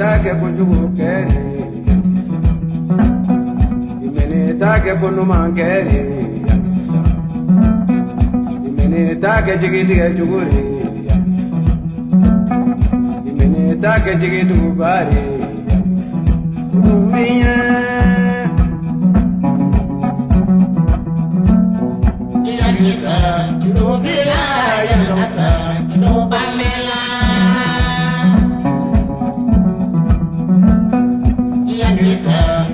ta kɛ kojugu kɛ i mɛnɛ ta kɛ ko ɲuman kɛ i mɛnɛ ta kɛ jigitigɛ jugu ye i mɛnɛ ta kɛ jigituguba ye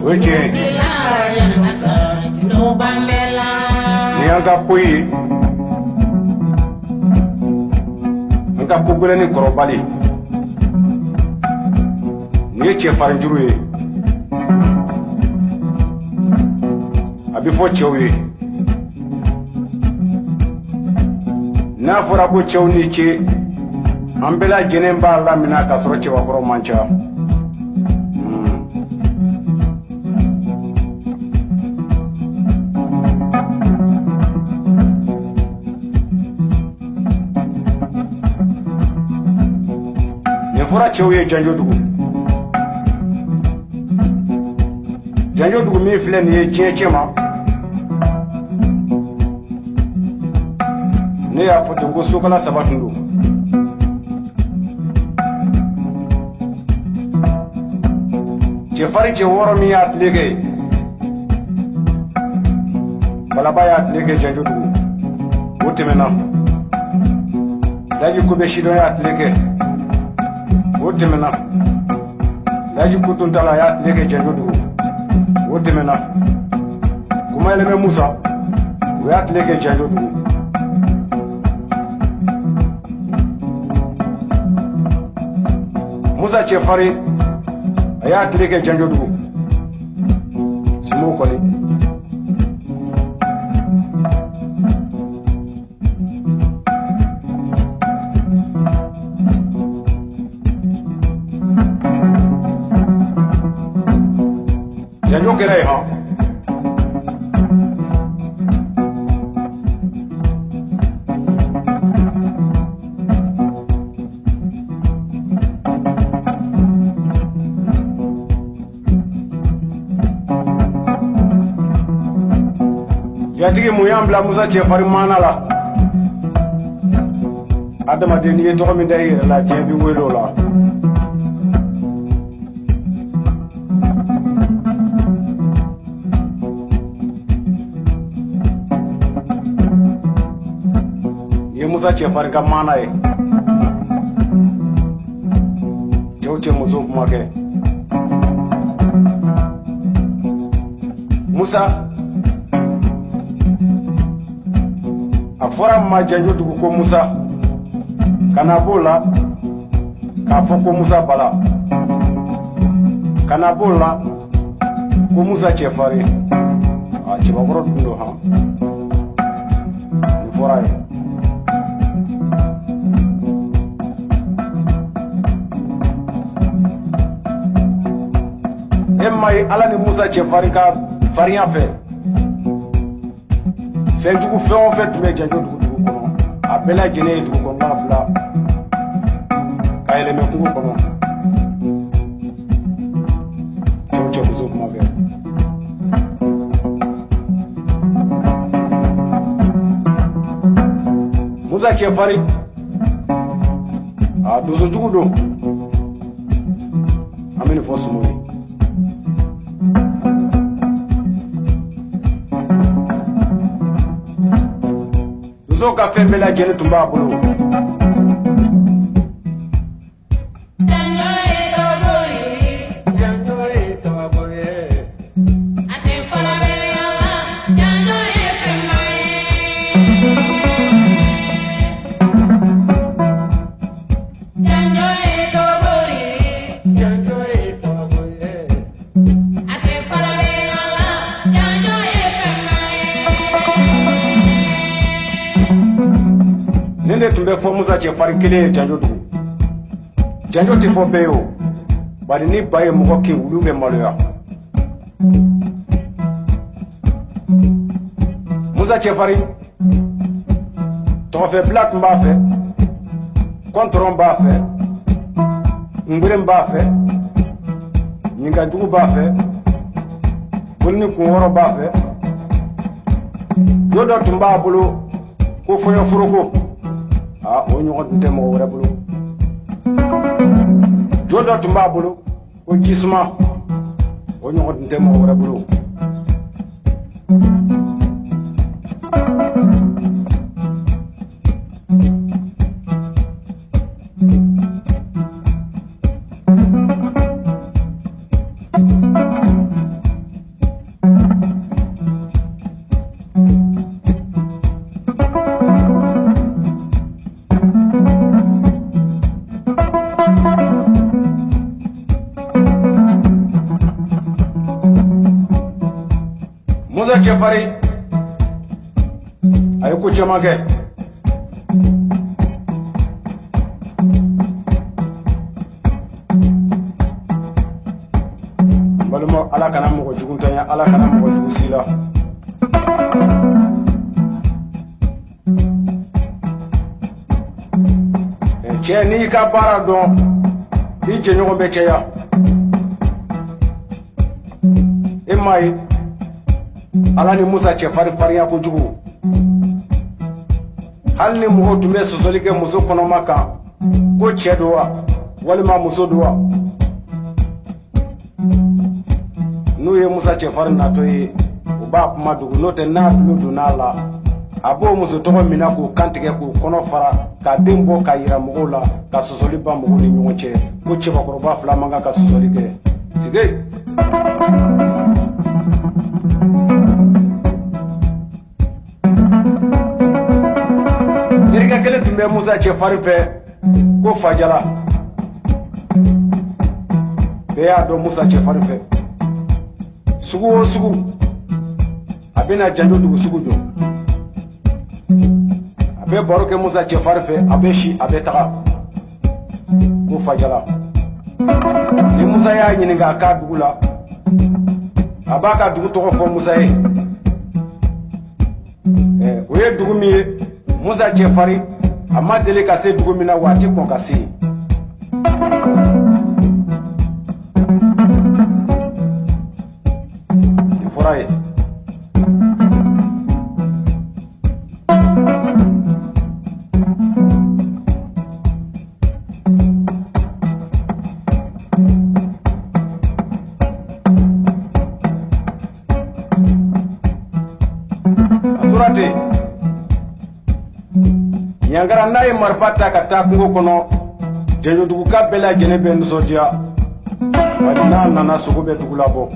O ye tiɲɛ ye. Nin y'an ka ko ye, an ka ko gɛlɛn ni kɔrɔbali. Nin ye cɛfarinjuru ye, a bɛ fɔ cɛw ye. N'a fɔra ko cɛw ni ce, an bɛɛ lajɛlen b'a lamina k'a sɔrɔ cɛbakɔrɔ man ca. Nin fɔra cɛw ye Janjodugu. Janjodugu min filɛ nin ye diɲɛ cɛ ma, ne y'a fɔ ten ko sokala saba tun don. Cɛfarin cɛ wɔɔrɔ min y'a tile kɛ, Balaba y'a tile kɛ Janjodugu, o tɛmɛna. Laji Kobe Sidɔn y'a tile kɛ, o tɛmɛna. Laji Kutuntala y'a tile kɛ Janjodugu, o tɛmɛna. Kumayɛlɛmɛ Musa, o y'a tile kɛ Janjodugu. Musa cɛfarin, a y'a tile kɛ Janjodugu. Sumo kɔni. Janjo kɛra yen hɔn. Jatigi mun y'an bila Musa cɛfarin maana la? Adamaden n'i ye tɔgɔ min da i yɛrɛ la, diɲɛ b'i wele o la. Nin ye Musa cɛfarin ka maana ye. Cɛw cɛ musow kuma kɛ. Musa a fɔra ma Janjodugu ko Musa, ka na b'o la k'a fɔ ko Musa Bala, ka na b'o la ko Musa cɛfarin. A cɛbakɔrɔ dun don han, nin fɔra ye. E ma ye Ala ni Musa cɛfarin ka farinya fɛ, fɛnjugu fɛn o fɛn tun bɛ Janjodugu dugu kɔnɔ, a bɛɛ lajɛlen ye dugu kɔnɔna bila ka yɛlɛmɛ kungo kɔnɔ. Cɛw cɛ muso kuma kɛ. Musa cɛfarin, a donsojugu don. An bɛ nin fɔ Sumo ye. Donsow ka fɛn bɛɛ lajɛlen tun b'a bolo. Janjo ye kabako ye. Janjo ye kabako ye. Nin de tun bɛ fɔ Musa cɛfarin kelen ye Janjodugu. Janjo tɛ fɔ bɛɛ ye o, bari ni ba ye mɔgɔ kin, wulu bɛ maloya. Musa cɛfarin, tɔgɔfɛbila tun b'a fɛ, kɔntɔrɔn b'a fɛ, ngberen b'a fɛ, Ɲinkajugu b'a fɛ, bolini kun wɔɔrɔ b'a fɛ. Jo dɔ tun b'a bolo ko fɔɲɔforoko, aa o ɲɔgɔn tun tɛ mɔgɔ wɛrɛ bolo. Jo dɔ tun b'a bolo ko jisuma, o ɲɔgɔn tun tɛ mɔgɔ wɛrɛ bolo. Musa Cɛfarin a ye ko caman kɛ. N balimaw, Ala kana mɔgɔ jugu tanya, Ala kana mɔgɔ jugu si la. Cɛ, n'i y'i ka baara dɔn, i jɛɲɔgɔn bɛ caya. E m'a ye Ala ni Musa cɛfarin farinya kojugu. Hali ni mɔgɔw tun bɛ sɔsɔli kɛ muso kɔnɔma kan ko cɛ don wa walima muso don wa, n'u ye Musa cɛfarin natɔ ye, u b'a kuma dogo, n'o tɛ n'a tulo donna a la, a b'o muso tɔgɔ minɛ k'o kantigɛ k'o kɔnɔ fara k'a den bɔ k'a yira mɔgɔw la ka sɔsɔli ban mɔgɔw ni ɲɔgɔn cɛ ko cɛbakɔrɔba fila man kan ka sɔsɔli kɛ. Sige. Terikɛ kelen tun bɛ Musa cɛfarin fɛ ko Fajala. Bɛɛ y'a dɔn Musa cɛfarin fɛ. Sugu o sugu, a bɛna Janjo dugu sugu jɔ. A bɛ baro kɛ Musa cɛfarin fɛ, a bɛ si, a bɛ taga. Ko Fajala. Ni Musa y'a ɲininka a ka dugu la, a b'a ka dugu tɔgɔ fɔ Musa ye. O ye dugu min ye, Musa cɛfarin a ma deli ka se dugu min na, wa a ti kɔn ka se yen. Nin fɔra ye. A tora ten. Ɲangara n'a ye marifa ta ka taa kungo kɔnɔ, Janjoduguka bɛɛ lajɛlen bɛ nisɔndiya. Bari n'a nana, sogo bɛ dugu labɔ.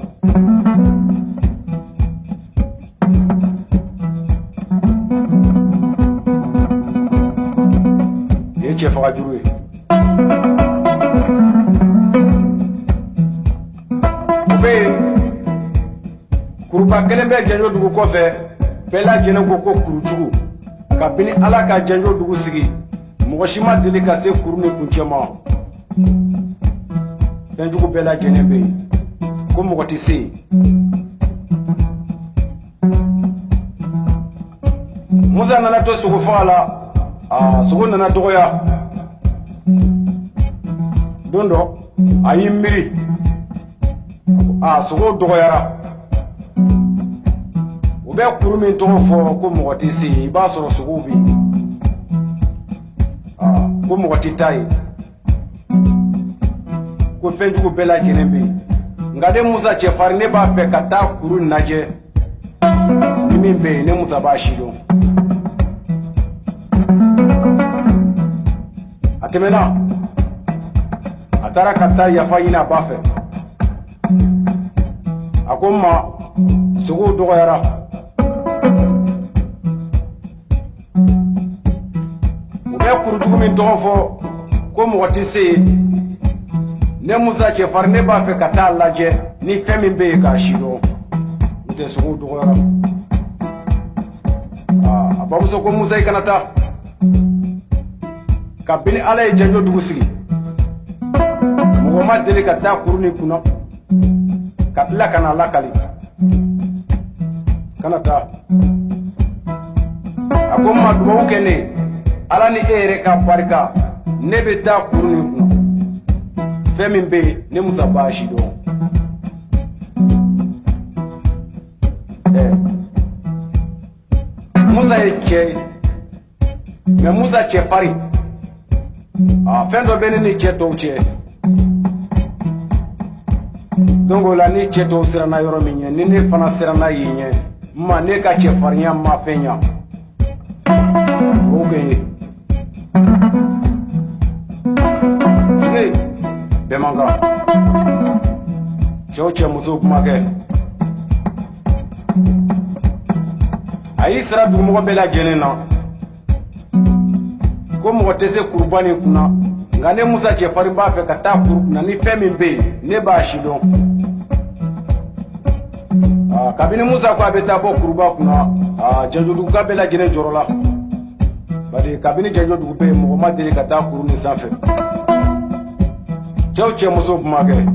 Nin ye cɛfagajuru ye. O bɛ yen, kuruba kelen bɛ Janjo dugu kɔfɛ, bɛɛ lajɛlen ko ko kurujugu. Kabini Ala ka Janjo dugu sigi, mɔgɔ si ma deli ka se kuru ni kuncɛ ma. Fɛnjugu bɛɛ lajɛlen bɛ yen, ko mɔgɔ tɛ se yen. Musa nana to sogo faga la, aa sogo nana dɔgɔya. Don dɔ, a y'i miiri, aa sogo dɔgɔyara. U bɛ kuru min tɔgɔ fɔ ko mɔgɔ tɛ se yen, i b'a sɔrɔ sogow bɛ yen. Aa ko mɔgɔ tɛ taa yen, ko fɛnjugu bɛɛ lajɛlen bɛ yen. Nka ne Musa cɛfarin, ne b'a fɛ ka taa kuru lajɛ, ni min bɛ yen, ne Musa b'a si dɔn. A tɛmɛna, a taara ka taa yafa ɲini a ba fɛ. A ko n ma, sogow dɔgɔyara. U bɛ kurujugu min tɔgɔ fɔ ko mɔgɔ tɛ se yen, ne Musa cɛfarin, ne b'a fɛ ka taa lajɛ ni fɛn min bɛ yen k'a si dɔn. N'o tɛ sogow dɔgɔyara. A bamuso ko Musa, i kana taa. Kabini Ala ye Janjo dugu sigi, mɔgɔ ma deli ka taa kuru nin kunna ka tila ka na lakali. Kana taa. A ko n ma, dubabu kɛ ne ye, Ala ni e yɛrɛ ka barika, ne bɛ taa kuru nin kunna. Fɛn min bɛ yen, ne Musa b'a si dɔn. Musa ye cɛ ye, mɛ Musa cɛfarin. Aa, fɛn dɔ bɛ ne ni cɛ tɔw cɛ. Donc o la ni cɛ tɔw siranna yɔrɔ min ɲɛ, ni ne fana siranna yen ɲɛ, ma ne ka cɛfarinya ma fɛn ɲa. O kɛ ye. Sigi bɛɛ man kan. Cɛw cɛ musow kuma kɛ. A y'i sara dugumɔgɔ bɛɛ lajɛlen na ko mɔgɔ tɛ se kuruba nin kunna, nka ne Musa cɛfarin b'a fɛ ka taa kuru kunna, ni fɛn min bɛ yen ne b'a si dɔn. Kabini Musa ko a bɛ taa bɔ kuruba kunna, Janjoduguka bɛɛ lajɛlen jɔrɔ la, bari kabini Janjodugu bɛ yen mɔgɔ ma deli ka taa kuru nin sanfɛ. Cɛw cɛ musow kuma kɛ.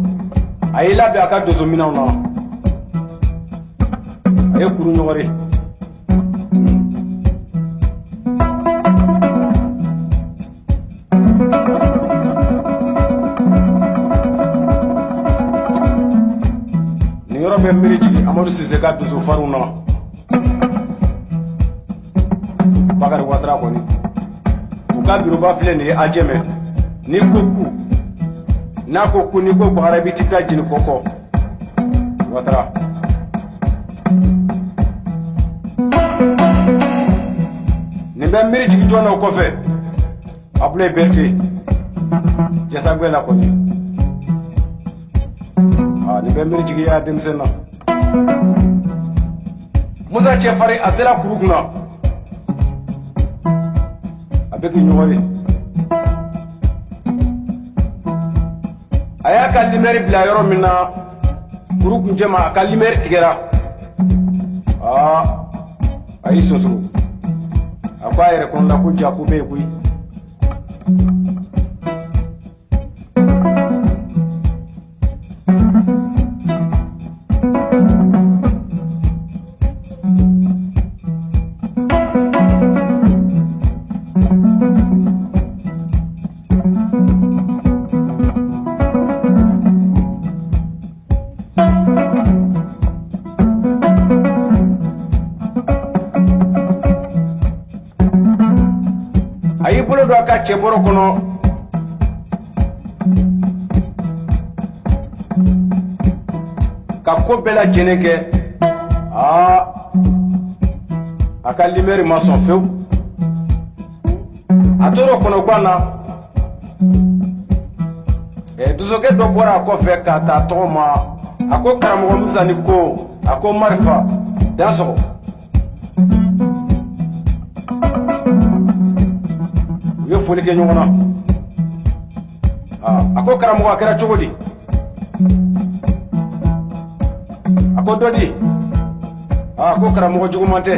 A y'i labɛn a ka donsominɛnw na, a ye kuru ɲɔgɔri. Nin yɔrɔ bɛ miiri jigin Amadu Sise ka donsofarinw na. Bakari Watara kɔni, u ka biroba filɛ nin ye Ajɛmɛ. N'i ko ku, n'a ko ku, n'i ko Bakari, i bɛ t'i ka jeni kɔ kɔ. Watara. Nin bɛ miiri jigin jɔn na o kɔfɛ? Abulaye Berete, Jasagbɛ la kɔni. Aa, nin bɛ miiri jigin ya denmisɛn na. Musa cɛfarin a sera kuru kunna, a bɛ k'i ɲɔgɔn ye. A y'a ka limɛri bila yɔrɔ min na kuru kuncɛ ma, a ka limɛri tigɛra. Aa, a y'i sonsoro, a ko a yɛrɛ kɔnɔ la ko ja ko bɛ yen koyi. A y'i bolo don a ka cɛbɔrɔ kɔnɔ, ka ko bɛɛ lajɛlen kɛ. Aa, a ka limɛri ma sɔn fewu. A tora o kɔnɔguwan na, dusokɛ dɔ bɔra a kɔfɛ k'a ta tɔgɔ ma. A ko karamɔgɔ Musa ni ko, a ko marifa dansɔgɔ. U ye foli kɛ ɲɔgɔn na. A ko karamɔgɔ, a kɛra cogo di? A ko dɔ di. A ko karamɔgɔ juguman tɛ.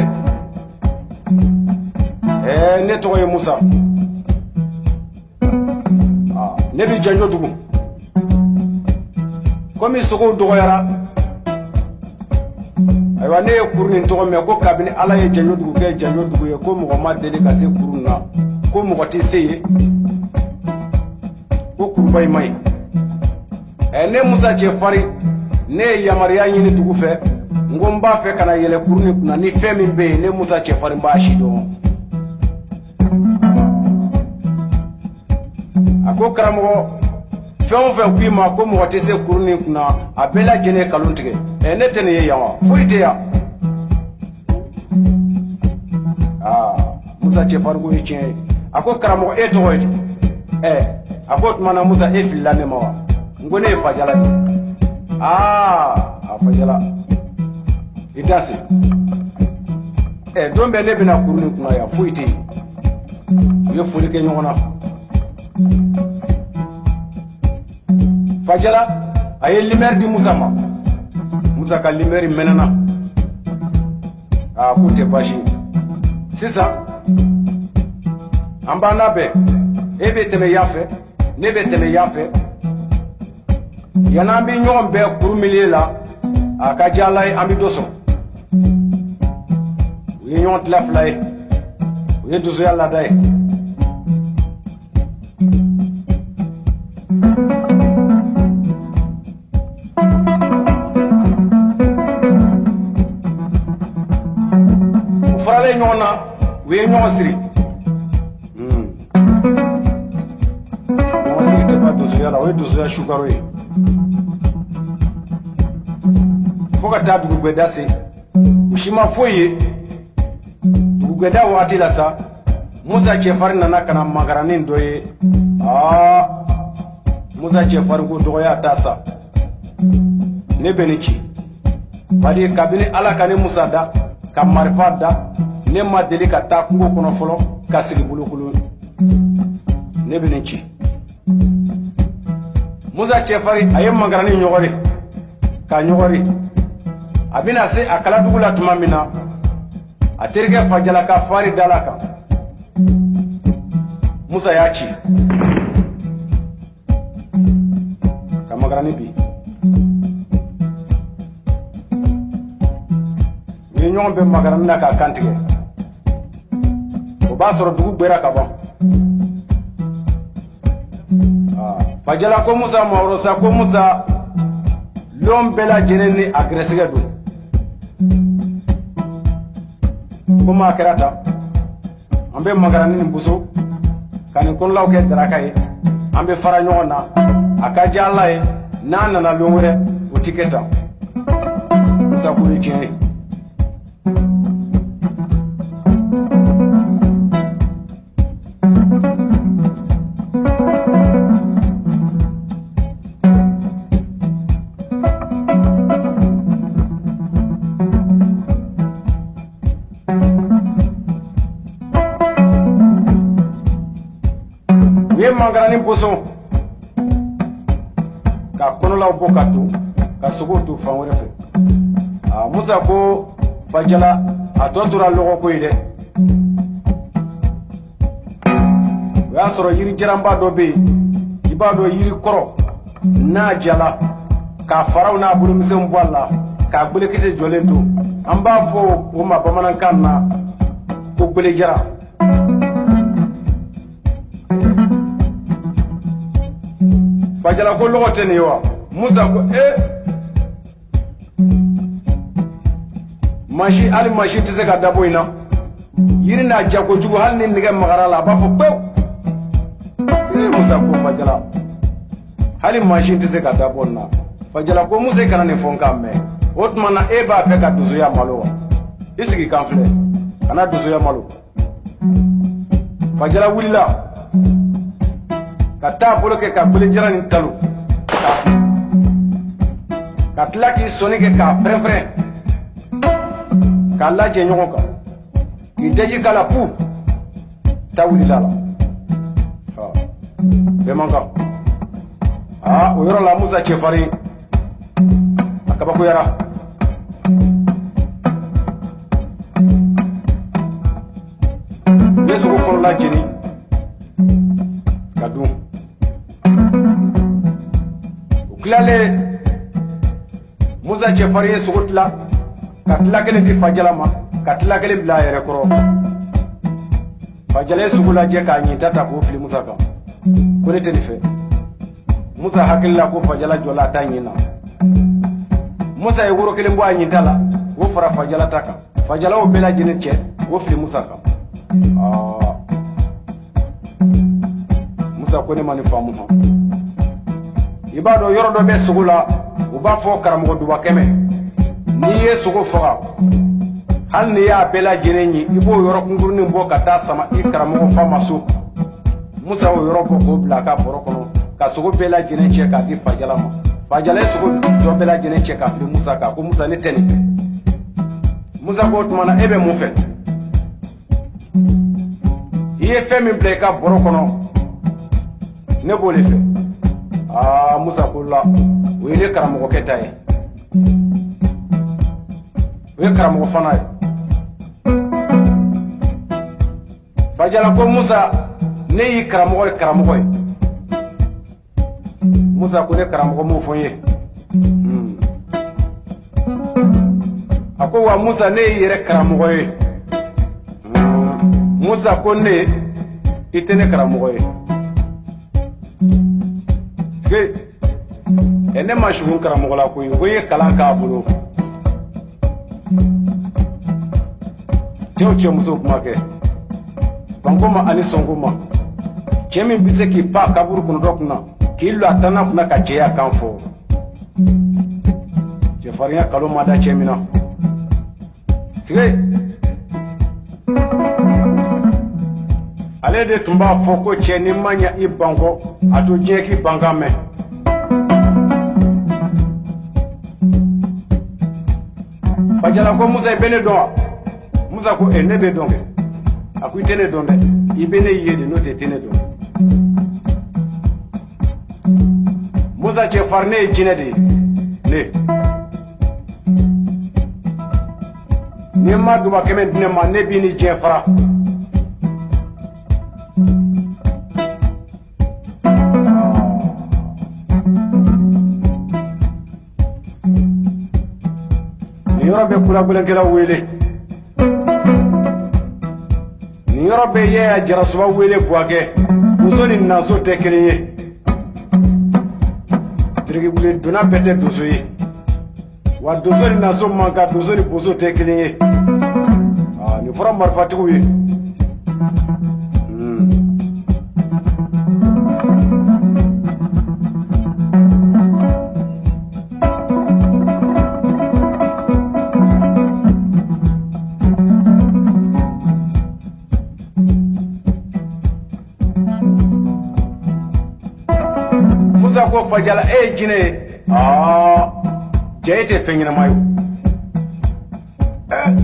Ne tɔgɔ ye Musa. Ne bɛ Janjodugu. Komi sogow dɔgɔyara, ayiwa ne ye kuru nin tɔgɔ mɛn ko kabini Ala ye Janjodugu kɛ Janjodugu ye, ko mɔgɔ ma deli ka se kuru na, ko mɔgɔ tɛ se yen, ko kuruba in ma ɲi. Ne Musa cɛfarin, ne ye yamaruya ɲini dugu fɛ, n ko n b'a fɛ ka na yɛlɛ kuru nin kunna, ni fɛn min bɛ yen ne Musa cɛfarin b'a si dɔn. A ko karamɔgɔ, fɛn o fɛn k'i ma ko mɔgɔ tɛ se kuru nin kunna, a bɛɛ lajɛlen ye nkalon tigɛ. Ne tɛ nin ye yan wa? Foyi tɛ yan. Aa, Musa cɛfarin ko ye tiɲɛ ye. A ko karamɔgɔ, e tɔgɔ ye di? A ko o tuma na Musa, e filila ne ma wa? N ko ne ye Fajala de ye. Aa, a Fajala, i da se. Don bɛɛ ne bɛna kuru nin kunna yan, foyi tɛ yen. U ye foli kɛ ɲɔgɔn na. Fajala a ye limɛri di Musa ma. Musa ka limɛri mɛnɛna. Aa, k'o tɛ baasi ye. Sisan an b'an labɛn, e bɛ tɛmɛ yan fɛ, ne bɛ tɛmɛ yan fɛ. Yan'an bɛ ɲɔgɔn bɛn kuru milieu la, a ka diya Ala ye an bɛ dɔ sɔrɔ. U ye ɲɔgɔn tila fila ye, u ye dusuya laada ye. U faralen ɲɔgɔn na, U ye ɲɔgɔn siri. Ɲɔgɔn siri tɛ ban donsoya la, o ye donsoya sukaro ye. Fo ka taa dugugɛda se, u si ma foyi ye. Dugugɛda wagati la sa, Musa cɛfarin nana ka na makaranin dɔ ye. Aa, Musa cɛfarin ko dɔgɔya t'a sa, ne bɛ nin ci. Bari kabini Ala ka ne Musa da ka marifa da, ne ma deli ka taa kungo kɔnɔ fɔlɔ ka sigi bolokolon. Ne bɛ nin ci. Musa cɛfarin a ye makaranin ɲɔgɔri k'a ɲɔgɔri. A bɛna se a kaladugu la tuma min na, a terikɛ Fajala ka fari dala kan. Musa y'a ci ka makaranin bin. U ye ɲɔgɔn bɛn makaranin na k'a kantigɛ. O b'a sɔrɔ dugu gbɛra ka ban. Fajala ko Musa ma o sa, ko Musa, lon bɛɛ lajɛlen ni a gɛrɛsɛgɛ don. Komi a kɛra tan, an bɛ makaranin nin boso ka nin kɔnɔlaw kɛ daraka ye, an bɛ fara ɲɔgɔn na. A ka diya Ala ye, n'a nana lon wɛrɛ o ti kɛ tan. Musa ko ye tiɲɛ ye. U ye mankaranin boso ka kɔnɔlaw bɔ ka to ka sogow to fan wɛrɛ fɛ. Aa, Musa ko Fajala, a tɔ tora lɔgɔ ko ye dɛ. O y'a sɔrɔ yiri jaranba dɔ bɛ yen, i b'a dɔn yiri kɔrɔ n'a jala k'a faraw n'a bolomisɛnw bɔ a la k'a gbelekisɛ jɔlen to, an b'a fɔ o ma bamanankan na ko gbelejara. Fajala ko lɔgɔ tɛ nin ye wa? Musa ko mansin, hali mansin tɛ se ka dabɔ in na. Yiri n'a ja kojugu, hali ni nɛgɛ magara la a b'a fɔ pewu. Musa ko Fajala, hali mansin tɛ se ka dabɔ nin na. Fajala ko Musa, i kana nin fɔ n k'a mɛn. O tuma na e b'a fɛ ka donsoya malo wa? I sigi kan filɛ, kana donsoya malo. Fajala wulila ka taa bolo kɛ ka gbelejara nin talo ka tila k'i sɔnni kɛ k'a pɛrɛn-pɛrɛn k'a lajɛ ɲɔgɔn kan, k'i daji k'a la pu ta wulila la. Bɛɛ man kan. Aa, o yɔrɔ la Musa cɛfarin a kabakoyara. U ye sogo kɔnɔla jeni ka dun. U tilalen, Musa cɛfarin ye sogo tila ka tila kelen di Fajala ma, ka tila kelen bila a yɛrɛ kɔrɔ. Fajala ye sogo lajɛ k'a ɲinta ta k'o fili Musa kan, ko ne tɛ nin fɛ. Musa hakili la ko Fajala jɔla a ta ɲin na. Musa ye woro kelen bɔ a ɲinta la, o fara Fajala ta kan. Fajala y'o bɛɛ lajɛlen cɛ k'o fili Musa kan. Aa, Musa ko ne ma nin faamu hɔn. I b'a dɔn yɔrɔ dɔ bɛ sogo la, u b'a fɔ karamɔgɔ duba kɛmɛ, n'i ye sogo faga, hali n'i y'a bɛɛ lajɛlen ɲi, i b'o yɔrɔ kunkurunin bɔ ka taa sama i karamɔgɔ fa ma so. Musa y'o yɔrɔ bɔ k'o bila a ka bɔrɔ kɔnɔ ka sogo bɛɛ lajɛlen cɛ k'a di Fajala ma. Fajala ye sogo tɔ bɛɛ lajɛlen cɛ k'a fili Musa kan, ko Musa, ne tɛ nin fɛ. Musa ko o tuma na e bɛ mun fɛ? I ye fɛn min bila i ka bɔrɔ kɔnɔ, ne b'o de fɛ. Aa, Musa ko la, o ye ne karamɔgɔkɛ ta ye, o ye karamɔgɔ fana ye. Fajala ko Musa, ne y'i karamɔgɔ ye, karamɔgɔ ye. Musa ko ne karamɔgɔ m'o fɔ n ye. A ko wa Musa, ne y'i yɛrɛ karamɔgɔ ye. Musa ko ne, i tɛ ne karamɔgɔ ye. Ɛ, ne ma sugun karamɔgɔ la koyi, ko i ye kalan k'a bolo. Cɛw cɛ musow kuma kɛ. Banko ma ani sɔnko ma. Cɛ min bɛ se k'i pan kaburu kɔnɔ dɔ kunna k'i lɔ a tanna kunna ka cɛya kan fɔ. Cɛfarinya kalo ma da cɛ min na. Sige. Ale de tun b'a fɔ ko cɛ ni ma ɲɛ i bankɔ a to diɲɛ k'i bankan mɛn. Fajala ko Musa i bɛ ne dɔn wa? Musa ko ne bɛ dɔn kɛ. A ko i tɛ ne dɔn dɛ, i bɛ ne ye de n'o tɛ i tɛ ne dɔn. Musa cɛfarin ne ye jinɛ de ye ne. N'i ma duba kɛmɛ di ne ma ne b'i ni diɲɛ fara. Nin yɔrɔ bɛ kulagɛlɛnkɛlaw wele. Nin yɔrɔ bɛ Yaya Jarasuba wele Buwakɛ. Muso ni naso tɛ kelen ye. Birikibuli donna bɛɛ tɛ donso ye. Wa donso ni naso man kan, donso ni boso tɛ kelen ye. Nin fɔra marifatigiw ye. Musa ko Fajala e ye jinɛ ye. Cɛ e tɛ fɛn ɲɛnama ye.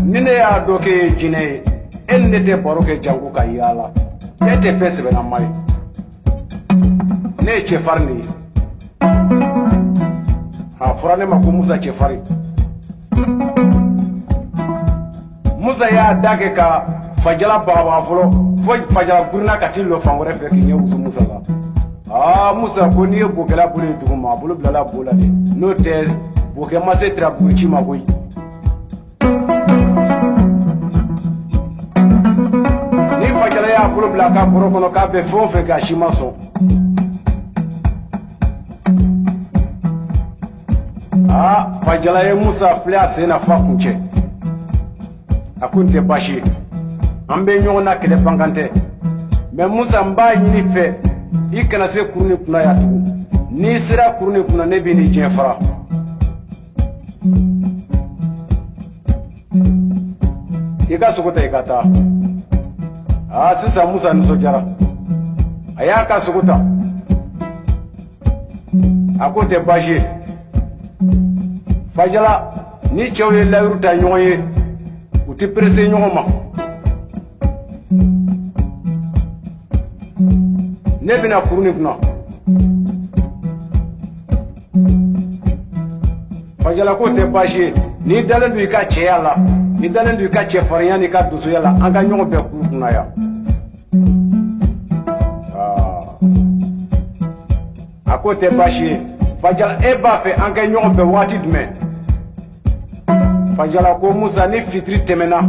Ni ne y'a dɔn k'e ye jinɛ ye, e ni ne tɛ baro kɛ janko ka yaala. E tɛ fɛn sɛbɛnnama ye. Ne ye cɛfarin de ye. A fɔra ne ma ko Musa cɛfarin. Musa y'a da kɛ ka Fajala bagabaga fɔlɔ fo Fajala girinna ka t'i lɔ fan wɛrɛ fɛ k'i ɲɛ wusu Musa la. Musa ko n'i ye bokɛla bolo ye dugu ma a bolo bilala bo la de, n'o tɛ bokɛ ma se tiraburu ci ma koyi. Ni Fajala y'a bolo bila a ka bɔrɔ kɔnɔ k'a bɛ fɛn o fɛn kɛ a si ma sɔn. Fajala ye Musa filɛ a sen na f'a kuncɛ. A ko nin tɛ baasi ye, an bɛ ɲɔgɔn na kɛlɛ bankan tɛ. Mɛ Musa n b'a ɲini fɛ i kana se kuru ni kunna yan tugun. N'i sera kuru ni kunna ne b'i ni diɲɛ fara. I ka sogo ta i ka taa. Sisan Musa nisɔndiyara. A y'a ka sogo ta. A ko tɛ baasi ye. Fajala ni cɛw ye layiru ta ɲɔgɔn ye, u tɛ perese ɲɔgɔn ma. Ne bɛna kuru nin kunna. Fajala ko tɛ baasi ye. N'i dalen don i ka cɛya la, n'i dalen don i ka cɛfarinya n'i ka donsoya la, an ka ɲɔgɔn bɛn kuru kunna yan. A ko tɛ baasi ye. Fajala e b'a fɛ an ka ɲɔgɔn bɛn waati jumɛn? Fajala ko Musa ni fitiri tɛmɛna,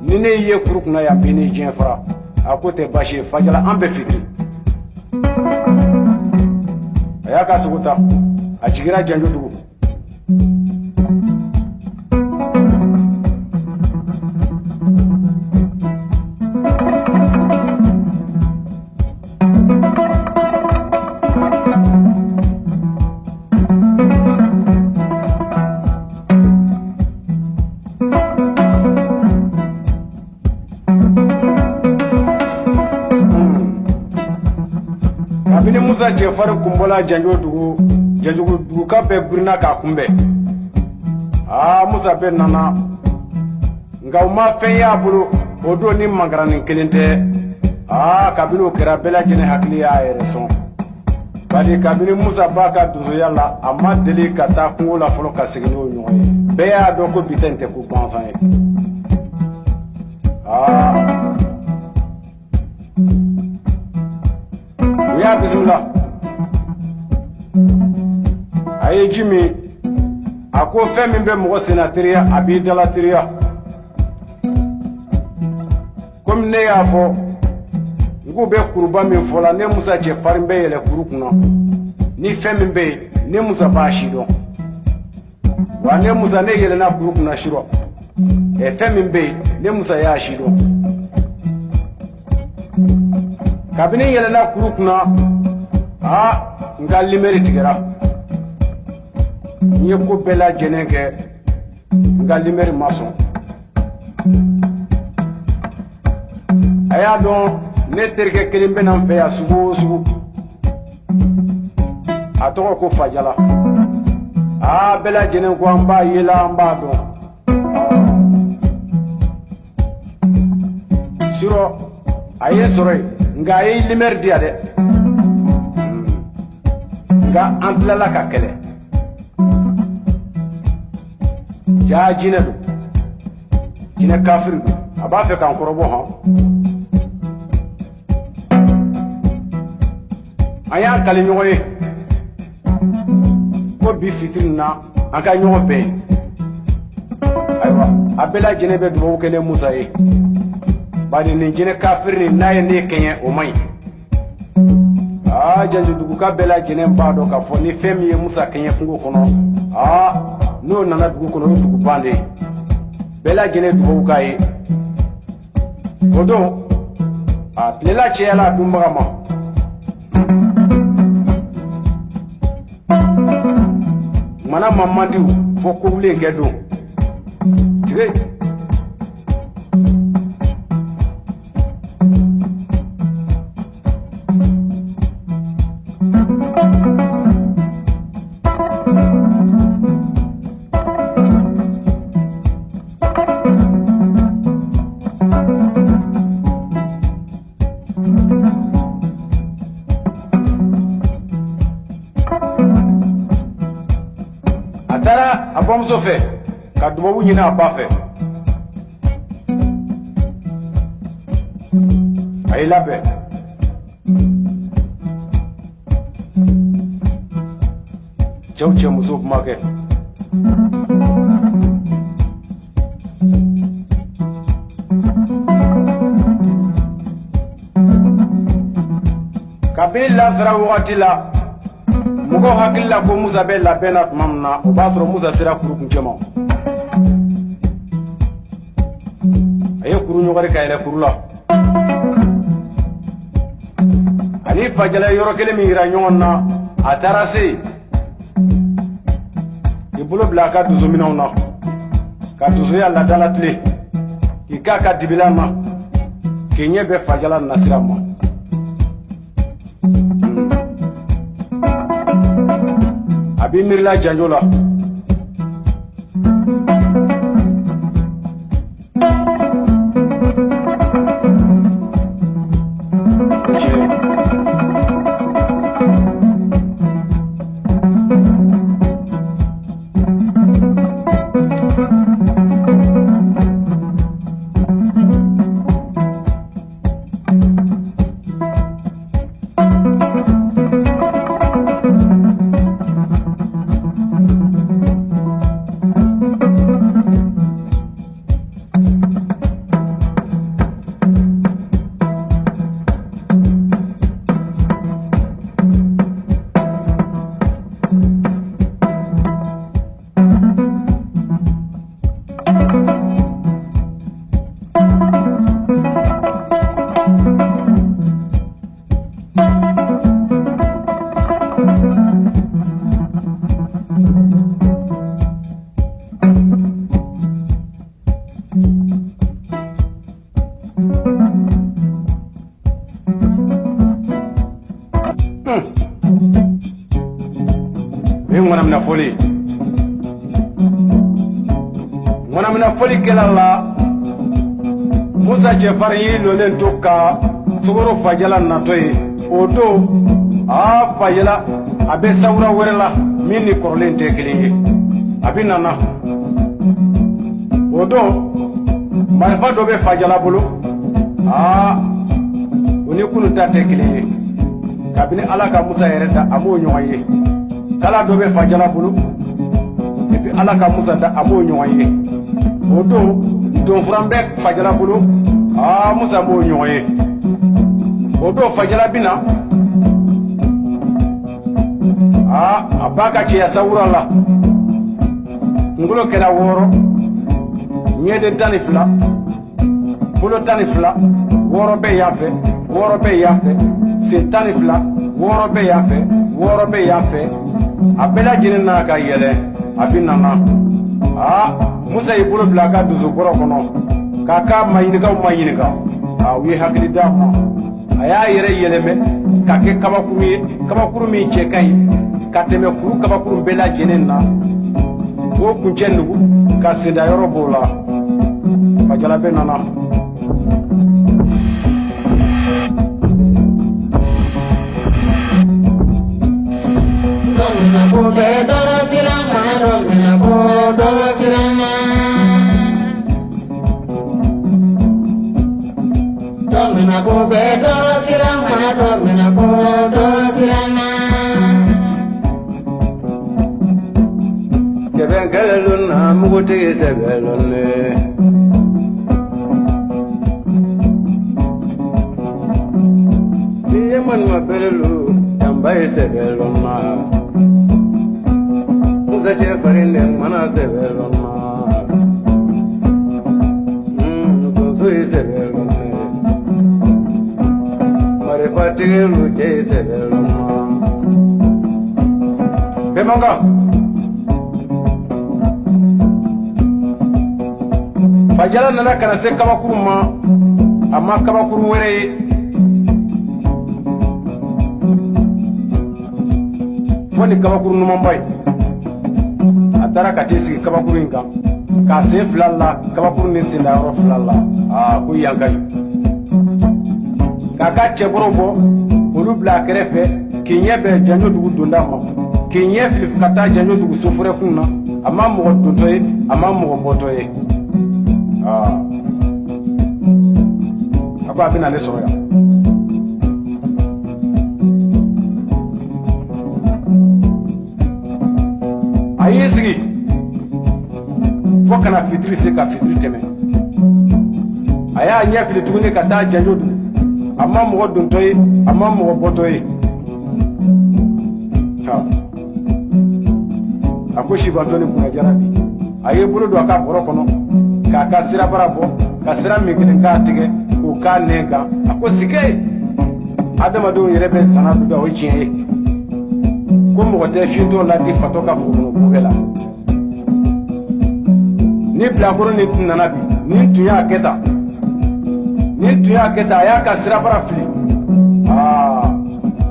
ni ne y'i ye kuru kunna yan bi ni diɲɛ fara. A ko tɛ baasi ye. Fajala an bɛ fitiri. A y'a ka sogo ta, a jiginna Janjodugu. Kabini Musa cɛfarin kunbɔla Janjodugu, Janjoduguka bɛɛ girinna k'a kunbɛn. Musa bɛɛ nana, nka u ma fɛn y'a bolo o don ni mankaranin kelen tɛ. Kabini o kɛra bɛɛ lajɛlen hakili y'a yɛrɛ sɔn. Bari kabini Musa b'a ka donsoya la, a ma deli ka taa kungo la fɔlɔ ka segin n'o ɲɔgɔn ye. Bɛɛ y'a dɔn ko bi ta in tɛ ko gansan ye. U y'a bisimila. A ye ji min, a ko fɛn min bɛ mɔgɔ senna teriya, a b'i dala teriya. Komi ne y'a fɔ n k'u bɛ kuruba min fɔ la, ne Musa cɛfarin bɛ yɛlɛ kuru kunna. Ni fɛn min bɛ yen, ne Musa b'a si dɔn. Wa ne Musa ne yɛlɛnna kuru kunna surɔ. Fɛn min bɛ yen, ne Musa y'a si dɔn. Kabini n yɛlɛnna kuru kunna, aa n ka limeri tigɛra. N ye ko bɛɛ lajɛlen kɛ, n ka limeri ma sɔn. A y'a dɔn ne terikɛ kelen bɛ na n fɛ yan sugu o sugu. A tɔgɔ ko Fajala. Aa bɛɛ lajɛlen ko an b'a yela an b'a dɔn. Surɔ a ye n sɔrɔ yen, nka a ye limeri di yan dɛ. Nka an tilala ka kɛlɛ. Jaa jinɛ don, jinɛ kafiri don, a b'a fɛ k'an kɔrɔbɔ hɔn. An y'a kali ɲɔgɔn ye ko bi fitiri na an ka ɲɔgɔn bɛn. Ayiwa, a bɛɛ lajɛlen bɛ dugawu kɛ ne Musa ye. Bari nin jinɛ kafiri nin n'a ye ne kɛɲɛ o man ɲi. Aa Janjoduguka bɛɛ lajɛlen b'a dɔn k'a fɔ ni fɛn min ye Musa kɛɲɛ kungo kɔnɔ, aa n'o nana dugu kɔnɔ o ye dugu ban de ye. Bɛɛ lajɛlen dugawu k'a ye. O don, a tilela cɛyala a dunbaga ma. Mana ma mandiw fo kowulen kɛ don. Tige. A taara a bamuso fɛ ka dubabu ɲini a ba fɛ. A y'i labɛn. Cɛw cɛ muso kuma kɛ. Kabini lasara wagati la, mɔgɔw hakili la ko Musa bɛ labɛn na tuma min na, o b'a sɔrɔ Musa sera kuru kuncɛ ma. A ye kuru ɲɔgɔri ka yɛlɛ kuru la. Ani Fajala ye yɔrɔ kelen min yira ɲɔgɔn na, a taara se yen. K'i bolo bila a ka dusuminɛw na, ka dusuya laadala tilen, k'i k'a ka dibilan na, k'i ɲɛ bɛ Fajala nasira ma. A b'i miirila janjo la. Ŋɔnamina foli kɛla la, Musa cɛfarin y'i lɔlen to ka Sogoro Fajala natɔ ye. O don, aa Fajala a bɛ sawura wɛrɛ la min ni kɔrɔlen tɛ kelen ye. A bɛ nana. O don, marifa dɔ bɛ Fajala bolo. Aa o ni kunun ta tɛ kelen ye. Kabini Ala ka Musa yɛrɛ da, a m'o ɲɔgɔn ye. Kala dɔ bɛ Fajala bolo. Depuis Ala ka Musa da, a m'o ɲɔgɔn ye. O don, donfuran bɛ Fajala bolo. Aa Musa m'o ɲɔgɔn ye. O don Fajala bɛ na. Aa a ba ka cɛya sawura la. Kunkolo kɛra 6, ɲɛden 12, bolo 12, 6 bɛ yan fɛ, 6 bɛ yan fɛ, sen 12, 6 bɛ yan fɛ, 6 bɛ yan fɛ. A bɛɛ lajɛlen nana ka yɛlɛ, a bɛ nana. Aa, Musa y'i bolo bila a ka dosokɔrɔ kɔnɔ k'a ka maɲininkaw maɲininka. Aa, u ye hakili d'a ma. A y'a yɛrɛ yɛlɛmɛ ka kɛ kabakuru ye, kabakuru min cɛ ka ɲi ka tɛmɛ kuru kabakuru bɛɛ lajɛlen na. K'o kuncɛ nugu ka sendayɔrɔ b'o la. Fajala bɛ nana. Kɛbɛn kɛlɛlon na mugutigi sɛbɛlon ne. N'i ye manuma belelu danba ye sɛbɛlon na. Musa cɛ farin de mana sɛbɛlon na. Tonso ye sɛbɛlon ne. Marifatigilu cɛ ye sɛbɛlon na. Bɛɛ man kan. Fajala nana ka na se kabakuru ma, a ma kabakuru wɛrɛ ye. Fo ni kabakuru ɲumanba ye. A taara ka t'i sigi kabakuru in kan, k'a sen 2 la kabakuru ni sendayɔrɔ 2 la. Aa, ko yan ka ɲi. K'a ka cɛbɔrɔw bɔ, olu bila a kɛrɛfɛ, k'i ɲɛ bɛn Janjo dugu donda ma, k'i ɲɛ fili ka taa Janjo dugu sofɛrɛkun na. A ma mɔgɔ dontɔ ye, a ma mɔgɔ bɔtɔ ye. Aa, a ko a bɛna ne sɔrɔ yan. A y'i sigi fo ka na fitiri se ka fitiri tɛmɛ. A y'a ɲɛ fili tuguni ka taa Janjo dugu. A ma mɔgɔ dontɔ ye, a ma mɔgɔ bɔtɔ ye. A ko sibantɔ ni kunnajara bi. A y'i bolo don a ka bɔrɔ kɔnɔ k'a ka sirabara bɔ, ka sira min kelen k'a tigɛ k'o k'a nɛn kan. A ko sike, adamadenw yɛrɛ bɛ sanna duda, o ye tiɲɛ ye. Ko mɔgɔ tɛ fiyentɔ ladi fatɔ ka foro kɔnɔ bokɛ la. Ni bilakoro ni tun nana bi, ni tun y'a kɛ tan, ni tun y'a kɛ tan, a y'a ka sirabara fili. Aa,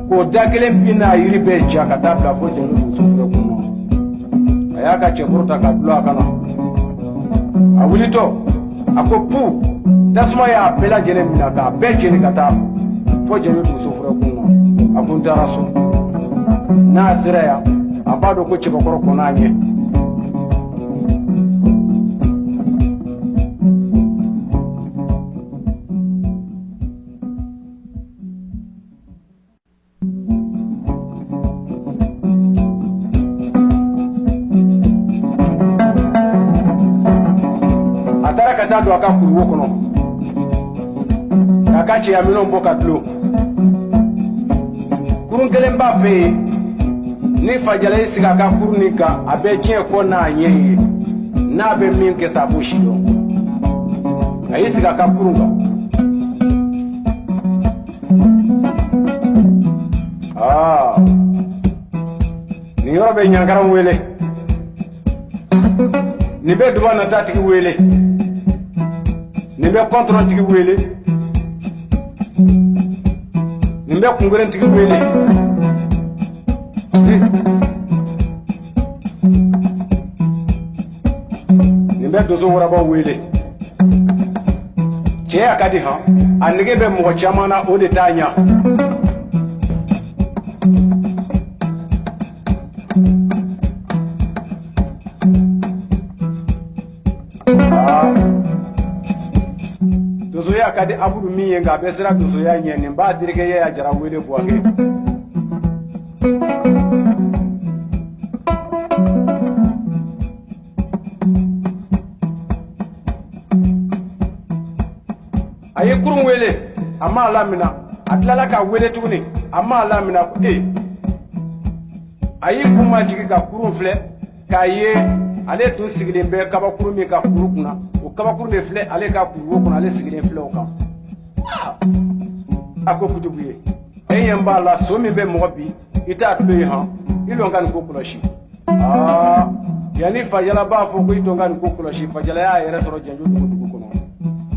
k'o da kelen bin n'a yiri bɛɛ ja ka taa bila fo Janjo dugu sofɛrɛ kun na. A y'a ka cɛkɔrɔ ta ka dulon a kan na. A wulitɔ, a ko pu, tasuma y'a bɛɛ lajɛlen minɛ k'a bɛɛ jeni ka taa fo Janjo dugu sofɛrɛ kun na. A ko n taara so. N'a sera yan, a b'a dɔn ko cɛbakɔrɔ kɔn'a ɲɛ. A taara ka taa don a ka kuruwo kɔnɔ k'a ka cɛyaminɛnw bɔ ka dulon. Kurun kelen b'a fɛ yen, ni Fajala y'i sigi a ka kurun nin kan, a bɛ diɲɛ kɔ n'a ɲɛ ye. N'a bɛ min kɛ sa, a b'o si dɔn. A y'i sigi a ka kurun kan. Aa, nin yɔrɔ bɛ ɲankaran wele. Nin bɛ duba nata tigi wele. Nin bɛ kɔntɔrɔn tigi wele. Nin bɛ kunkuren tigi wele. Nin bɛ donso warabaw wele. Cɛya ka di han, a nege bɛ mɔgɔ caman na, o de t'a ɲa. Donsoya ka di Abudu min ye, nka a bɛ siran donsoya ɲɛ. Nin b'a terikɛ ye a jara wele Buwakɛ. A ye kurun wele, a m'a lamina. A tilala k'a wele tuguni, a m'a lamina. Ko a y'i kun majigin ka kurun filɛ k'a ye ale tun sigilen bɛ kabakuru min ka kuru kunna, o kabakuru de filɛ ale ka kuruwo kɔnɔ, ale sigilen filɛ o kan. A ko kutubu ye e ɲɛ b'a la so min bɛ mɔgɔ bi i t'a tulo ye han i lɔn ka nin ko kɔlɔsi. Aa yanni Fajala b'a fɔ ko i dɔn ka nin ko kɔlɔsi, Fajala y'a yɛrɛ sɔrɔ Janjo dugu kɔnɔ.